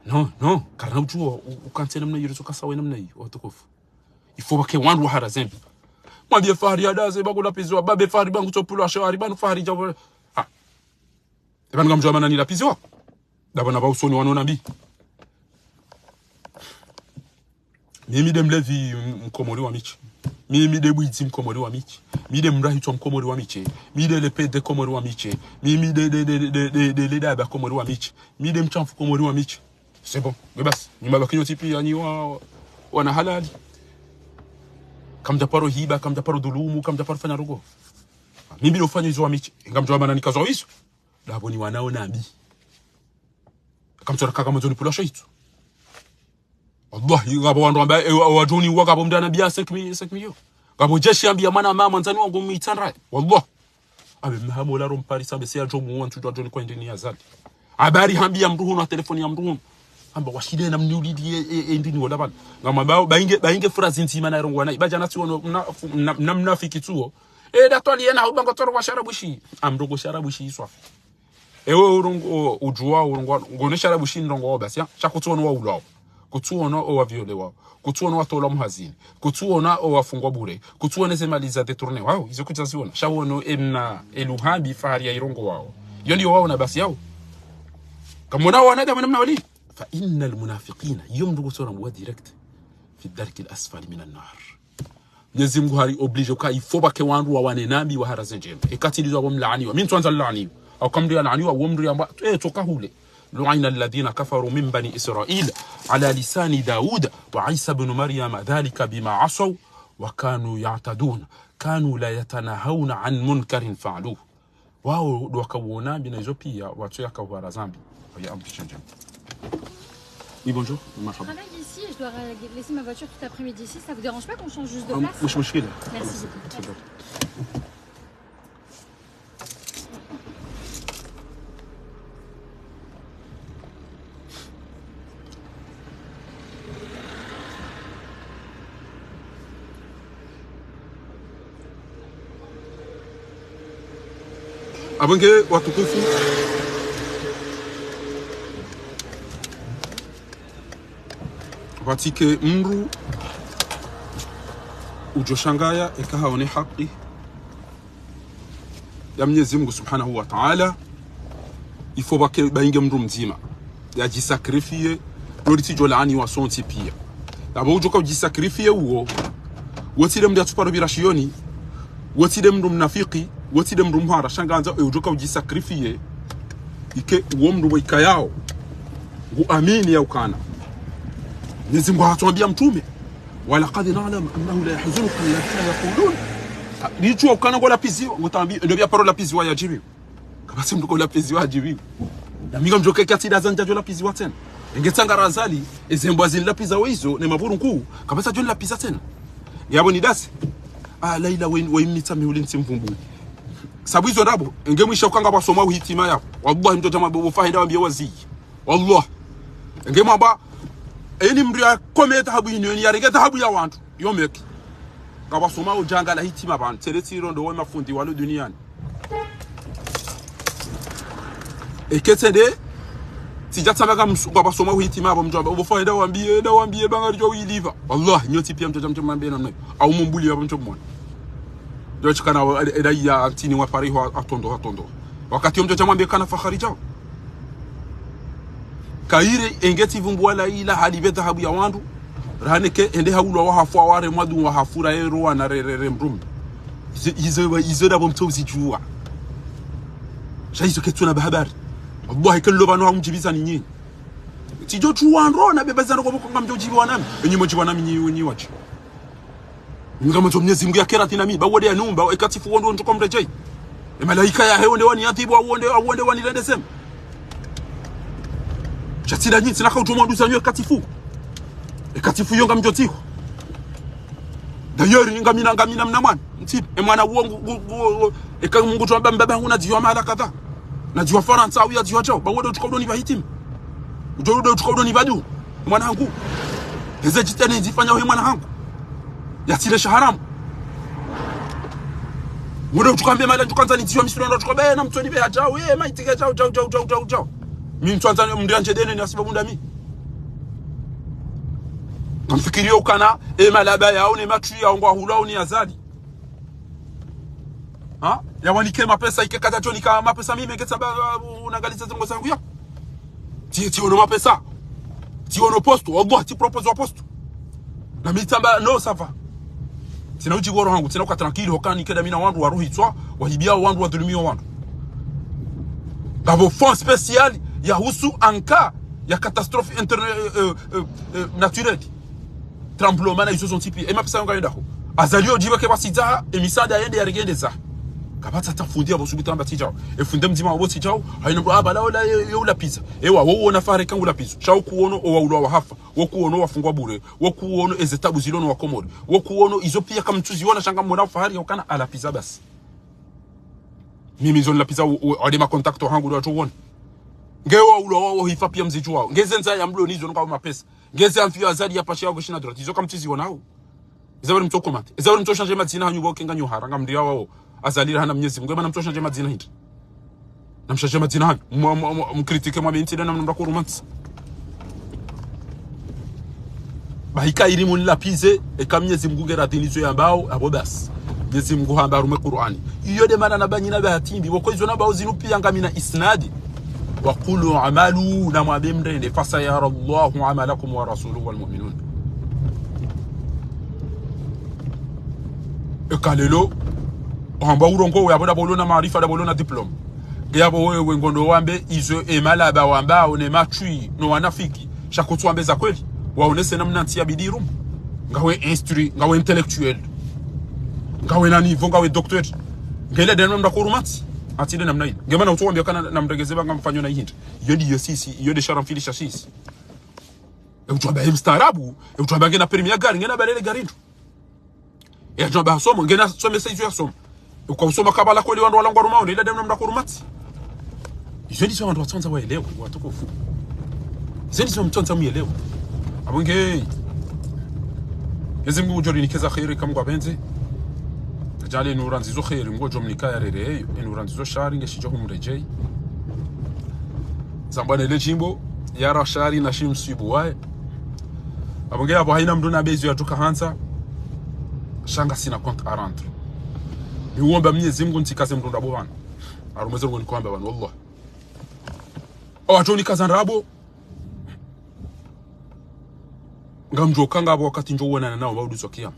Non, non, karina udjuwa, u-, ukantsi namna iyo, ritsoka sawa namna iyo, watukufu. Il faut pvake wandru wahara zembi. Mwambiye Fahari yadaze, ba kulapviziwa, babe Fahari ba ngutsopvulwa shawari, pvanu Fahari djapvulwa. Ha. Eba ngamdjuwa mana nilapviziwa. Dapvo na pva usoni wano nambi. Mimi nde mlevi m-, mkomori wa miche. Mimi nde mwidzi mkomori wa miche. Mimi nde mrahitswa mkomori wa miche. Mimi nde le pede komori wa miche. Mimi nde, nde, nde le daba komori wa miche. Mimi nde mshamfu komori wa miche. C'est bon. Mais basi, nyi mabaki nyontsi piya nyi wa, wana halali. Kamdjaparo hiba, kamdjaparo dhulumu, kamdjaparo fanya ndrongo. Mimi ndo ufanya izo wa miche. Ngamdjuwa mana nikazo izo. Dapvo ni wanao nambi. Kamtsora kaka mwandzo nipvulwa sho itso. Wallahi, ngapvo wandru wamba, e, wa-, wadjoni wa ngapvo mdru anambiya cinq mille, cinq millions. Ngapvo jeshi yambiya mwana mama, mwandzani wangu mwitsandraye. Wallahi. Abe mhamu ola ro mpari sambe se yadjo muwa ntsu djwa djoni kwa indini ya zali. Habari hambiya mdru hunu, ha téléphone ya mdru hunu. Hamba washile na mniulidi e, e, e indini wola pvanu. Ngamwambao, bainge, bainge fura zindzi mana irongowa nayi. Iba djana tsi wono mna, mna, mna mnafiki tsuwo. E, datwali yena hauba ngotsoro wa sharabu shi. Amdrongo sharabu shi iswa. Ewe urongo, udjuwa urongo, ngone sharabu shi ndrongo wao basi, ya? Sha kutsuona wa ulwao. Kutsuona o wa violé wao. Kutsuona wa tolwa muhazini. Kutsuona o wafungwa bure. Kutsuona ze mali za détourné wao. Izo kutsaziona. Sha wono emna eluhambi Fahari ya irongo wao. Iyo ndiyo waona basi yao. Kamwona wanadamu namna wali. Fa innal munafiqina. Iyo mdru kutsora mwa direct. Fi darkil asfali minan nar. Mnyezi Mngu hari obligé uka il faut pvake wandru wawane nambi wahara ze ndjema. Eka tsi ndizo apvo mlaaniwa. Mi ntswandza laaniwa. Au kamdru yalaaniwa, uwo mdru yamba, e, tsoka hule. لعن الذين كفروا من بني إسرائيل على لسان داود وعيسى ابن مريم ذلك بما عصوا وكانوا يعتدون كانوا لا يتناهون عن منكر فعلوه. Wao ndo wakawona mbi na izo piya, watso yaka uhara zambi. Oya amkisha ndjema. Oui, bonjour, marhaba. Je travaille ici et je dois ra-, laisser ma voiture tout l'après-midi ici. Ça vous dérange pas qu'on change juste de place ? Mouch mouchkila. Merci beaucoup. C'est bon. Apvo nge watukufu, pvatsi ke mdru udjo shangaya eka haone haki ya Mnyezi Mngu Subhanahu wa Ta'ala, il faut pvake bainge mdru mdzima yadjisacrifié, ndo ritsidjo laaniwa sontsi piya. Yapvo udjoka udjisacrifié uwo, wotsi nde mdru yatsuparo pvira shiyoni, wotsi nde mdru mnafiki, wotsi nde mdru mhara, sha ngandza, e udjoka udjisacrifié, ike uwo mdru wa ikayao, ngu amini ya ukana Mnyezi Mngu hatwambiya mtrume, ولقد نعلم أنه لا يحزنك الذين يقولون. Ridjuwa ukana ngo lapviziwa, ngo tambi, ndo piya paro lapviziwa yadjibiwa. Kapvatsi mdru ko lapviziwa yadjibiwa. Na mi ngamdjoka eka tsi ndaza ndjadjo lapviziwa tsena. Enge tsanga razali, eze mbwa zini lapviza wo izo, ne mavuru nkuu, kapvatsi adjo nilapviza tsena. Yapvo ni dasi. Ah, Laila, we, we mnitsa mihuli ntsi mvumbu. Sabu izo ndapvo, enge mwisha uka ngapvwasoma uhitima yapvo. Wallahi, mdru djama bo, bo Fahari nda wambiye wazi. Wallah. Enge mwamba, eni mdru ya kome dhahabu inu, eni yarenge dhahabu ya wandru. Yo meki. Ngapvwasoma udjanga la hitima pvanu. Tsele tsirondo we mafundi walo duniyani. Eke tsende, tsidja tsamba ka msu-, ngapvwasoma uhitima apvo mdru amba. Bo Fahari nda wambiye, nda wambiye, ba ngaridjo uyilipva. Wallah, nyontsi piya mdru djama mdru mwambe namna iyo. Au mumbuli yapvo mdru mwona. Ndo tsikana wa, ele, ele ya ntini wa pariho atondo, atondo. Wakati omdjo tsamwambe kana fahari djao. Kayiri, enge tsi vumbuwa la ila, halipve dhahabu ya wandru. Raha neke, ende haulwa wahafu ware mwadu wahafu ra ero wana re, re, re mdrume. Izo, izo, izo ndapvo mtso uzidjuwa. Sha izo ketsuna bahabari. Allah, eke lopvanu hamdjibiza ni nyinyi. Tsidjo tsuwa ndro na beba zandro kwa buko ngamdjo djibiwa nami. Enyi mdjibiwa nami nyi, nyi watsi. Ngamwandzo Mnyezi Mungu ya kerati nami, ba wonde ya numba, ekatifu wonde wonde komredjei. E malaika yahe wonde wani yatibu, wonde, wonde wani lende sema. Sha tsi nda nyi, tsina kautu mwandu zanyu ekatifu. Ekatifu yo ngamdjo tiho. D'ailleurs, ngamina, ngamina mna mwana. Ntsi, e mwana wo ngu, ngu, ngu, ngu, eka Mungu tsuwamba mbaba hangu nadziwa mahala kadha. Nadziwa Farantsa au yadziwa djao. Ba wonde utsuka udoni ba hitimu. Udjo, udjo, utsuka udoni ba du. Mwana hangu. Eze djitihadi nizifanyao he mwana hangu. Yatsile sha haramu. Wonde utsuka mbe mala, utsuka ndzani tiwa misuli, wonde utsuka be na mtsoni be hadjao. Eh, maitike djao, djao, djao, djao, djao, djao. Mi mtswandzani mndru yandje dene ni hasibabu ndami. Ngamfikiriyo ukana, e malaba yao ne matswi yao ngwahulwao ni Azali. Ha? Yawanike mapesa, ike kadjadjo nika mapesa mi menge tsamba, uh, unangaliza zendrongo zangu ya. Tsi, tsiono mapesa. Tsiono poste, wallah, tsi propose wa poste. Na mi tsamba, non, ça va. Tsina udjibu wa roho hangu, tsina uka tranquille, hoka nike ndami na wandru waruhitswa, wahibia wandru, wadhulumiwa wandru. Ngapvo fonds spécial yahusu en cas ya catastrophe interna-, euh, euh, euh, euh, naturelle. Tremblement na izo zontsi pia. E mapesa yo ngayendaho. Azali yo djiba ke basi dzaha, e misaada yende yaregende dzaha. Kapvatsi hata fundi yapvo subutu amba tsi djao. E funde mdzima wapvo tsi djao, hayina mndru amba la ola yo, yo ulapviza. Ewa, wo uona fahari kangu lapvizo. Sha wo kuono, owaulwa wahafa. Wo kuono wafungwa bure. Wo kuono eze tabu zilo no Wakomori. Wo kuono izo pia kamtsuziona sha ngamwona fahari ya ukana alapviza basi. Mimi zo nilapviza u, u, wade ma contact hangu ndo watsuona. Nge waulwa wao hifa pia mzidjuwao. Nge ze ndzaya ya mlo nizo nunga mapesa. Nge ze amfiyo Azali ya pasha yao gauche na droite. Izo kamtsuziona hao. Izo bari mtso commenter. Izo bari mtso changer madzina hanyu bo kenga nyu hara. Ngamdria wao. Azali rahana Mnyezi Mungu. Emana mtso changer madzina hindri. Na mchanger madzina hanyu. Mwa, mwa, mwa, mkritike mwa binti na mnamda kurumantsi. Ba hika ili munilapvize, eka Mnyezi Mungu nge radhi nizo yambao, apvo basi. Mnyezi Mungu hamba harumwa Kur'ani. Iyo nde mana na banyi na bahatimbi, woko izo nambao zinu pia ngamina isnadi. وقولوا اعملوا, na mwambe mrende, فسيرى الله عملكم ورسوله والمؤمنون. Eka lelo, wamba urongowe, yapvo ndapvo ulo na maarifa, ndapvo ulo na diplôme. Nge yapvo wewe ngondo wambe izo e malaba wambao ne matswi no wanafiki. Sha kutsu wambe za kweli. Waonese namna ntsi ya bidirum. Ngawe instruit, ngawe intellectuel. Ngawe na niveau, ngawe docteur. Nge ile nde namna kurumantsi. Atsi nde namna ile. Nge mana utsu wambe kana namregeze ba ngamfanyo na hindri. Iyo ndiyo sisi, iyo nde shara mfili sha sisi. E utsu wamba e mstaarabu, e utsu wamba ngena permis ya gari, ngena balele gari ndo. E yadjo amba hasoma, ngena somesa izo yasoma. Uka usoma kabala kweli wandru walangwa harumwa, ile nde namna kurumantsi. Izo ndizo wandru watsondza waelewe, watukufu. Izo ndizo mtsondza muelewe. Apvo nge, Mnyezi Mungu ngudjo rinikeza kheri eka Mungu apvendze. Djali enu randzizo kheri, Mungu ngudjo mnika ya rere eyo. Enu randzizo shari, nge shidjo humredjei. Zambwa ne le djimbo, yara shari na shimswibu waye. Apvo nge yapvo hayina mndru na bezo yatsuka handza. Sha ngasina compte à rendre. Mi uomba Mnyezi Mungu ntsikaze mndru ndrabo pvanu. Harumwa ze ndrongo niko amba pvanu, wallah. Owatsu nikaza ndrabo. Ngamdjo ka ngapvo wakati ndjo wonana nao, ba udu swa kiyama.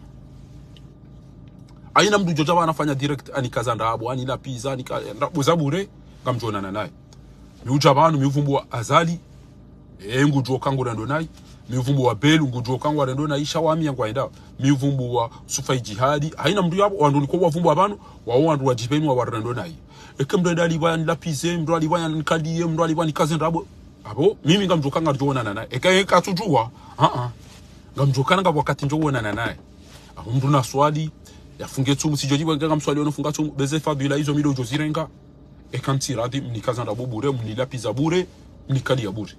Hayina mndru djo dja pvanu afanya direct, anikaza ndrabo, anilapviza, anika ndrabo za bure, ngamdjo wonana naye. Mi udja pvanu, mi uvumbuwa Azali, e, ngudjuwa ka ngurendo nayi. Mi uvumbuwa Belu, ngudjuwa ka ngwarendo nayi, sha wami ya ngwayenda. Mi uvumbuwa Sufa Ijihadi. Hayina mndru yapvo, wandru niko wavumbuwa pvanu, wao wandru wadjipveni wa warendo nayi. Eke mndru yenda alipva yanilapvize, mndru alipva yanikaliye, mndru alipva nikaze ndrabo. Apvo, mimi ngamdjo ka ngardjo wonana naye. Eka, eka tsudjuwa, a, a. Ngamdjo ka ngapvo wakati ndjo wonana naye. Apvo mndru naswali, yafunge tsumu, sidjo djibu ngamswali ono funga tsumu, be ze fadhila izo mi ndo udjo zirenga. Eka ntsi radhi, mnikaza ndrabo bure, mnilapviza bure, mnikaliya bure.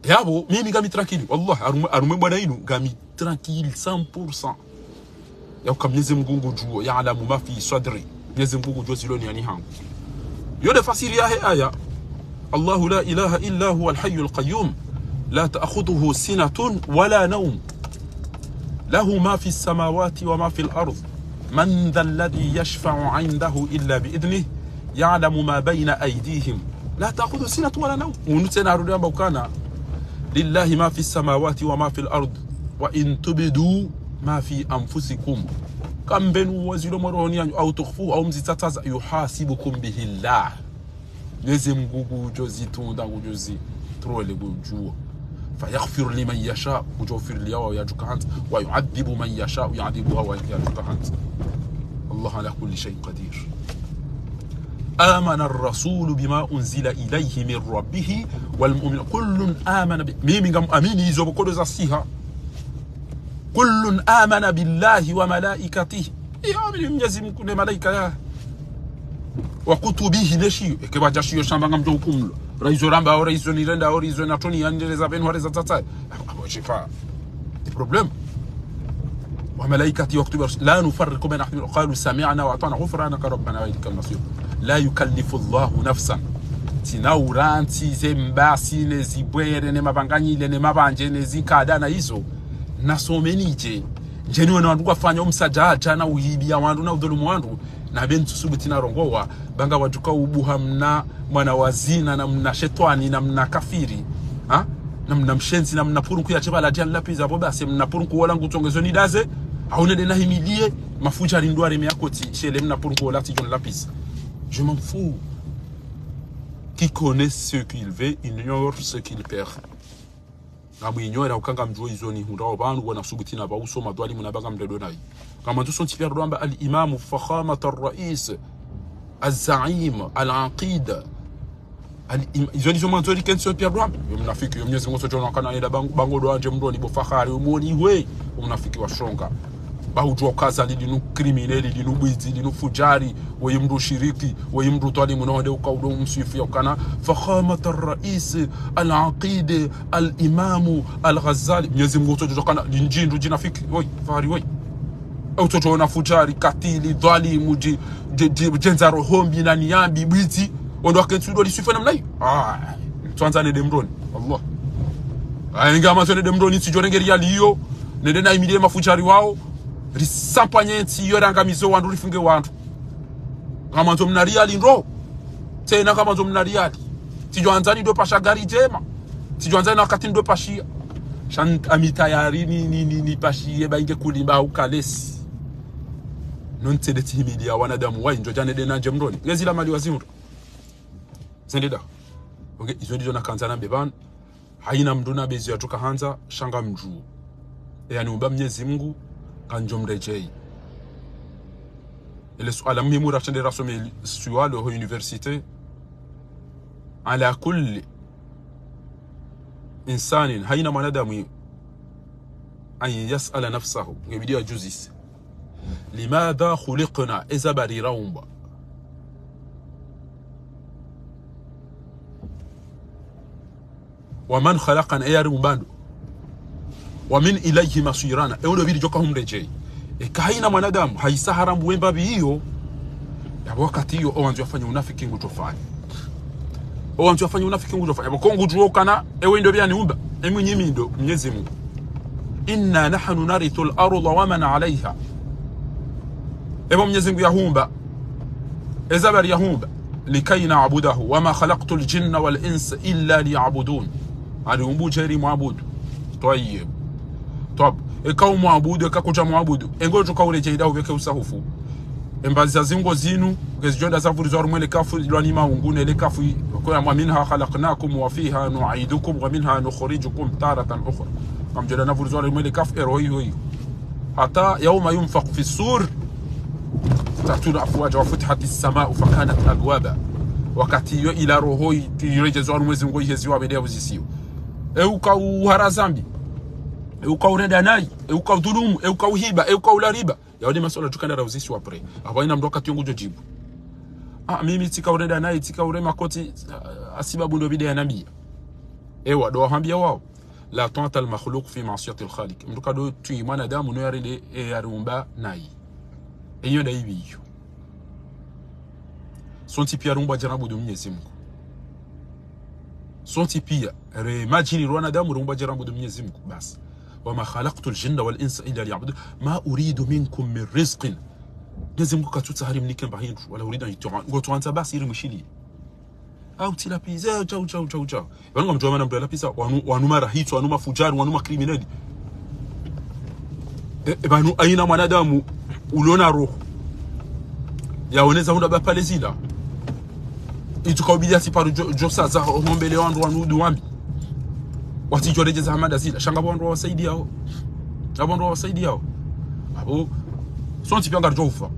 Yapvo, mimi ngami tranquille. Wallah, harumwa, harumwa bwana inu, ngami tranquille cent pour cent. Yauka Mnyezi Mungu ngudjuo, يعلم ما في صدري. Mnyezi Mungu ngudjuo zilo niyani hangu. Yo nde fasiri yahe aya. الله لا إله إلا هو الحي القيوم لا تأخذه سنة ولا نوم له ما في السماوات وما في الأرض من ذا الذي يشفع عنده إلا بإذنه يعلم ما بين أيديهم لا تأخذه سنة ولا نوم. Unu tsena harudi hamba ukana: لله ما في السماوات وما في الأرض وإن تبدوا ما في أنفسكم. Kambe nu wazilo mwa rohoni yanyu, أو تخفوه, au mzitsatsaza, يحاسبكم به الله. Mnyezi Mungu ngudjo zitunda, ngudjo zitrole, ngudjuwa. فيغفر لمن يشاء, ngudjo ufirilia wawo yadjuka hantsi. ويعذب من يشاء, yadhibu wawo yadjuka hantsi. الله على كل شيء قدير. آمن الرسول بما أنزل إليه من ربه والمؤمنون كل آمن ب-, mimi ngam amini izo pvoko ndo zasiha. كل آمن بالله وملائكته. Iyo amini Mnyezi Mungu ne malaika ya. وكتبه, ne shiyo. Eka pvadja shiyo shamba ngamdjo hukumulwa. Raizo ramba, o raizo nirenda, o raizo natoni, yandereza pvenu, hareza tsatsa. Abo, abo, shifa. Ti problème. وملائكته وكتبه ورسله لا نفرق بين أحد منهم وقالوا سمعنا وأطعنا غفرانك ربنا وإليك المصير. لا يكلف الله نفسا. Tsina urantsi ze mbasi, ne zibwere, ne mapvanganyile, ne mapvandje, ne zikada na izo. Nasomeni dje. Ndjeni wena wandru kwafanya umsadjadja na uhibiya wandru na udhulumu wandru. Na be ntsusubuti narongowa, ba ngwadjuka ubuha mna mwana wa zina, na mna shetwani, na mna kafiri, ha? Na mna mshenzi, na mna purunku ya tshepvala djani lapviza, bo basi mna purunku wola ngutsongezo ni daze, au nende nahimiliye, mafudjari ndo areme yakotsi, shele mna purunku wola tsidjo nilapviza. Je m'en fous. Qui connaît ce qu'il veut, ignore ce qu'il perd. Ngamwinyora uka ngamdjuwo izo nihundrawo pvanu, wona subuti na pvauso madhwalimu na ba ngamredo nayi. Ngamwandzo sontsi piya ridjo amba الإمام فخامة الرئيس الزعيم العقيد. Al-im-, izo ndizo mwandzo rikentsi sontsi piya ridjo amba. Yo mnafiki, yo Mnyezi Mungu sontsi djo na kana ela bango, bango ndo andje mdroni bo fahari, umoni we, umnafiki wa shonga. Ba udjuwa uka Azali linu criminel, linu bwizi, linu fudjari, weyi mndru shiriki, weyi mndru dhwalimu, no nde uka udo mswifu ya ukana فخامة الرئيس العقيد الإمام الغزالي. Mnyezi Mungu utsodjo kana lindji ndru djinafiki, woyi, fahari woyi. Utsodjo ona fudjari, katili, dhwalimu, dji-, dji-, dji-, djenza roho mbi na niya mbi, bwizi, ondo wakentsi udo liswifu namna iyo. Ah, ntswandza nende mdroni. Allah. Ah, inga mandzo nende mdroni, ntsidjo renge riyali iyo, nende nahimiliye mafudjari wawo, risampanye ntsi iyo, rangamize wandru, rifunge wandru. Ngamwandzo mna riyali ndro. Tsena ngamwandzo mna riyali. Tsidjo andza nido pasha gari djema. Tsidjo andza na wakati nido pashiya. Sha nami tayari ni, ni, ni, nipashiye ba inge kulimba au kalesi. No ntsende tsihimiliya wanadamu wayi ndjo dja nende nandje mdroni. Ngezila mali wazihundru. Zende da. Oke, izo ndizo nakandza nambe pvanu. Hayina mndru na bezo yadjuka handza, sha ngamdjuwo. Eya niumba Mnyezi Mungu, ngandjo mredjeyi. Ele suala muhimu ratsende rasome li-, suala ho université. على كل إنسان, hayina mwanadamu, أن يسأل نفسه, ngebidi yadjuzise. لماذا خلقنا, eza ba riraumbwa. ومن خلقنا, eya riumba ndo. ومن إليه مصيرنا, ewo ndo pvili djoka humredjeyi. Eka hayina mwanadamu, hayisa harambu wemba pvi iyo, yapvo wakati iyo, owandzo yafanya unafiki ngudjofanya. Owandzo yafanya unafiki ngudjofanya. Yapvo ko ngudjuwo kana, ewe ndo pviya niumba. Emwinyi mi ndo, Mnyezi Mungu. إنا نحن نرث الأرض ومن عليها. Epvo Mnyezi Mungu yahumba. Eza ba riyahumba. لكي نعبده وما خلقت الجن والإنس إلا ليعبدون. Hariumbu dje rimwabudu. Twayib. Twab. Eka umwabudu, eka kudja mwabudu. Engo djuka uredjeyi da upveke usahufu. Embazi za zingo zinu, ngezidjo nda zavurizwa harumwa ele kafu, lwani maungu ne ele kafu, ko ya ومنها خلقناكم وفيها نعيدكم ومنها نخرجكم تارة أخرى. Ngamdjo nda navurizwa harumwa ele kafu, eroho iyo iyo. حتى يوم ينفخ في الصور فتأتون أفواجا وفتحت السماء فكانت أبوابا. Wakati iyo ila roho i-, iredjezwa harumwa ezi ngo ihezi wa bede ya uzisiwa. Euka uhara zambi. Euka urenda nayi. Euka udhulumu. Euka uhiba. Euka ula riba. Yawo nde masuala djukana ra uzisiwa après. Apvo hayina mndru wakati yo ngudjo djibu. Ah, mimi tsika urenda nayi, tsika urema koti, ah, hasibabu ndo pvide yanambiya. Ewa, ndo wahambia wawo. لا طاعة لمخلوق في معصية الخالق. Mndru kado twi mwanadamu no yarende, e, yariumba nayi. Eyo nda ipvi iyo. Sontsi piya riumbwa djarabudu Mnyezi Mungu. Sontsi piya, re madjini ro wanadamu riumbwa djarabudu Mnyezi Mungu. Basi. وما خلقت الجن والإنس إلا ليعبدون. ما أريد منكم من رزق. Mnyezi Mungu katsutsaha rimnike mba hindru, wala urida hito. Ngotsoandza basi iri mwishiliye. Au tsi lapise, eh, djau, djau, djau, djau. Pvanu ngamdjuwa mana mndru yalapisa, wanu, wanu marahitso, wanu mafujari, wanu makrimineli. E, e, pvanu haina mwanadamu uliona roho yaoneza hundra ba pale zila. Itsuka ubidi yasi paru djo, djo saza ho, hombele wandru wanu udu wambi. Watsidjo redjeza hamada zila. Sha ngapvo wandru wawasaidiyao. Ngapvo wandru wawasaidiyao. Apvo, sontsi piya ngaridjo ufa.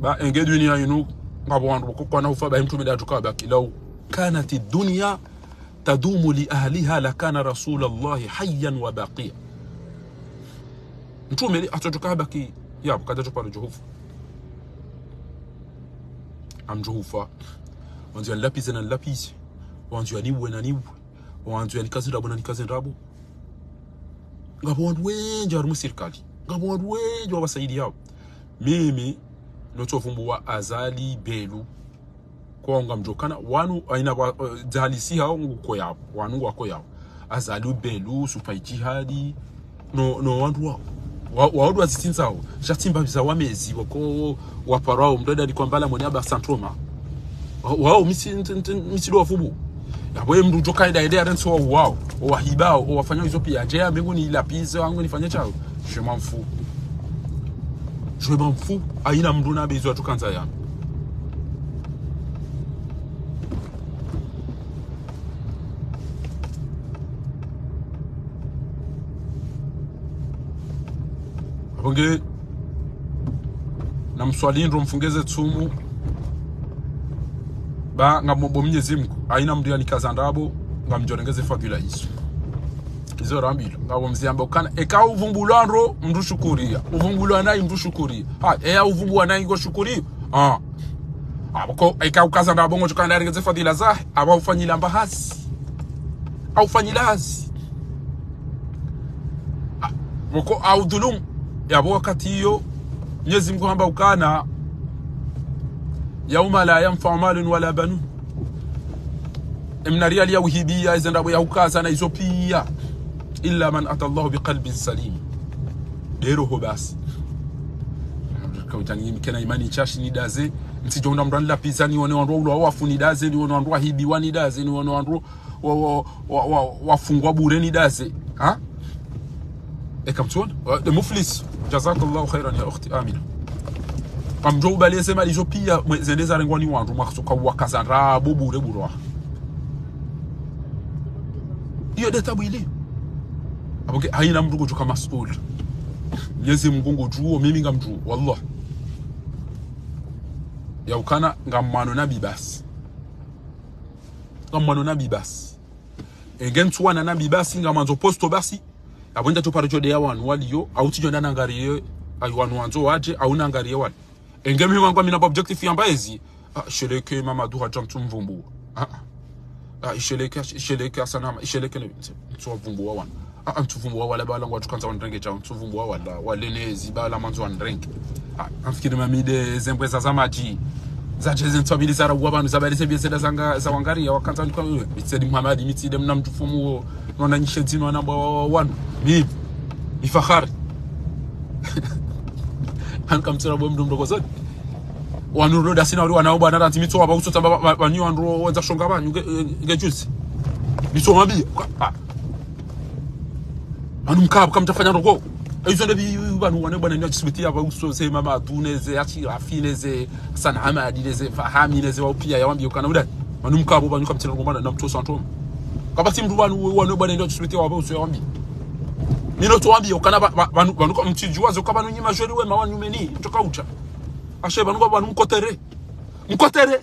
Ba, enge duniya inu, ngapvo wandru wakokwana ufa, ba, mtrume nda atsuka baki. Lau kanati dunya tadumu li ahliha lakana Rasulallahi hayyan wa baqiya. Mtrume nda atsotsuka baki, yapvo, kadja tsu paru djo ufa. Ngamdjo ufa. Wandzo yanilapise nanilapise. Wandzo yaniuwe naniuwe. Wandzo yanikaze ndrabo nanikaze ndrabo. Ngapvo wandru wendji harumwa sirikali. Ngapvo wandru wendji wawasaidiyao. Mimi, notsovumbua Azali, Belu. Kwa ngamdjokana, wanu, haina wa, eh, dzalisi hao nguko yapvo. Wanu ngwako yapvo. Azali, Belu, Supai Jihadi. No, no wandru wao. Wa, wao ndo wazitsindzao. Sha tsi mba pviza wamezi, wako, waparao, mndru nda ni kwambala mwenye aba Santoma. Wa, wao, misi, nt-, nt-, misi ndo wavumbu. Yapvo ye mndru udjo kaida ende yarentsi wao, wao. Owahibao, owafanyao izo piya. Dje ya mengo nilapise, wangu nifanye shao. Je m'en fous. Je m'en fous. Haina mndru na bezo atukandza ya. Apvo nge, namswali ndro mfunge ze tsumu, ba ngamomba Mnyezi Mungu, haina mndru yanikaza ndrabo, ngamdjo renge ze fadhila izo. Izo rambilwa, ngapvo mzi amba ukana, eka uvumbulwa ndro, mndru shukuriya. Uvumbulwa nayi, mndru shukuriya. Ha, eya uvumbulwa nayi ngo shukuriya. Ah. Apvo ko, eka ukaza ndrabo ngodjo kana renge ze fadhila zahe, apvo ufanyila mba hazi. Au fanyila hazi. Ah, moko au dhulumu. Yapvo wakati iyo, Mnyezi Mungu hamba ukana, يوم لا ينفع مال ولا بنون. Emna riali ya uhibiya, eze ndrabo ya ukaza na izo piya. إلا من أتى الله بقلب سليم. Nde roho basi. Kautani kena imani ntsashi nidaze. Ntsidjo hundra mndru anilapisa nione wandru waulwa wafu nidaze, nione wandru wahibiwa nidaze, nione wandru wa, wa, wa, wa, wafungwa bure nidaze. Ha? Eka mtsuona? Wa, nde muflis. Jazakallahu khairan ya ukhti Amina. Ngamdjo ubali eze mali zo piya, mwe, zende zarengwa ni wandru, mwakutsoka wakaza ndrabo bure bure wa. Iyo nde tabu ile. Apvo nge, haina mndru ngudjuka mas'ul. Mnyezi Mungu ngudjuo, mimi ngamdjuo, wallah. Ya ukana, ngamwano nabi basi. Ngamwano nabi basi. Enge ntsuwana nabi basi, ngamwandzo posto basi. Apvo nda tsu paru djo deya wanu waliyo, au tsidjo nda nangariye, ayi wanu wandzo wadje, au nangariye wali. Enge mimi wangu amina ba objectif yamba ezi. Ah, sheleke Mamadu hadja ntsumvumbua. Ah, ah. Ah, isheleke, isheleke asanama, isheleke ne, ntsu, ntsuwavumbua wanu. Ah, ah, ntsuvumbua wala bala ngwatsukandza wanirenge djao, ntsuvumbua wala, wale nezi bala mandzo wanirenge. Ah, ngamfikiri mamide, ze mbweza za madji. Zadje ze ntswabili zara uwa pvanu, zabali ze biye zeda zanga, zawangariya, wakandza nikwa, eh, Mitsedi Muhammad, Mitsedi mna mtufumu wo, nona nyishe dzinu wanamba wa, wa, wanu. Mi, ifahari. Hanu kamtsira bo mndru mndru kozoni. Wanu roda sina wali wanao bwana rantsi mitso waba usotsa ba, ba, ba, ni wandru wenza shonga ba, nge, nge juzi. Mitso mabi. Ka, ah. Anu mkaba, kamtsafanya ndroko. Ezo nde bi, bi, banu wane bwana ni achisibiti ya ba uso se Mamadu neze, achi Rafi neze, Hassan Hamadi neze, Fahami neze, wao piya yawambi ukana udani. Anu mkaba, banu kamtsira ngomana, na mtsosa ntoma. Kapvatsi mndru banu, wane bwana ni achisibiti ya ba uso yawambi. Mino towambi, ukana ba, ba, banu, banu kwa mtsidjuwa, zo ka banu nyima jweli wema wanyumeni, ntsoka ucha. Ashe banu kwa banu mkotere. Mkotere.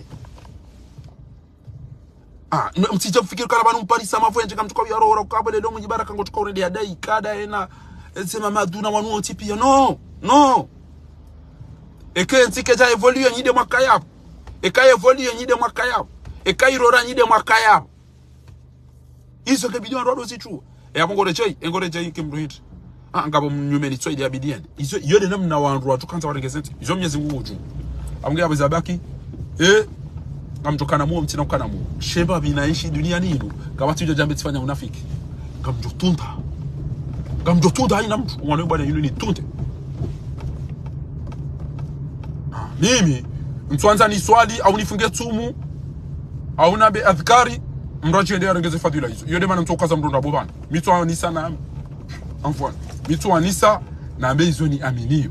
Ah, no, mtsidja mfikiri kana banu mparisa mavwenje kamtsoka uyarohora ukabele lo mwibaraka ngotsoka urede ya dai, kada ena, ese Mamadu na wanu wontsi piya. No, no. Eke ntsi kedja évoluer nyi nde mwaka yapvo. Eka évoluer nyi nde mwaka yapvo. Eka irora nyi nde mwaka yapvo. Izo ke bidi wandru wado zitsuwa. E apvo ngorejei, e ngorejei ke mndru hindri. Ah, ngapvo mnyumeni tso ili abidi yende. Izo, iyo nde namna wandru watsukandza warenge ze ntsi. Izo Mnyezi Mungu ngudjuo. Apvo nge apvo zabaki. Eh, ngamtsokana muo, mtsina ukana muo. Sheba bina ishi duniya ninu. Kapvatsi udja djambe tsifanya unafiki. Ngamtsotunda. Ngamtsotunda haina mndru. Wane bwana inu nitunde. Mimi, ntswandza niswali, au nifunge tsumu, au nambe adhkari, mdru yadje yende yarenge ze fadhila izo. Iyo nde mana ntsokaza mdru ndrabo pvanu. Mi ntsuwanisa nami. Anfwan. Mi ntsuwanisa nambe izo niaminiyo.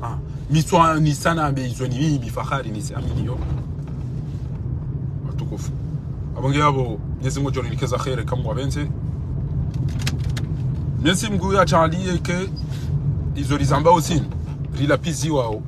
Ah, mi ntsuwanisa nambe izo ni mimi fahari niziaminiyo. Watukufu. Apvo nge apvo, Mwenyezi Mungu yadjo rinikeza kheri kamwe wapvendze. Mwenyezi Mungu yadjaaliye ke izo rizambao zinu, rilapviziwao.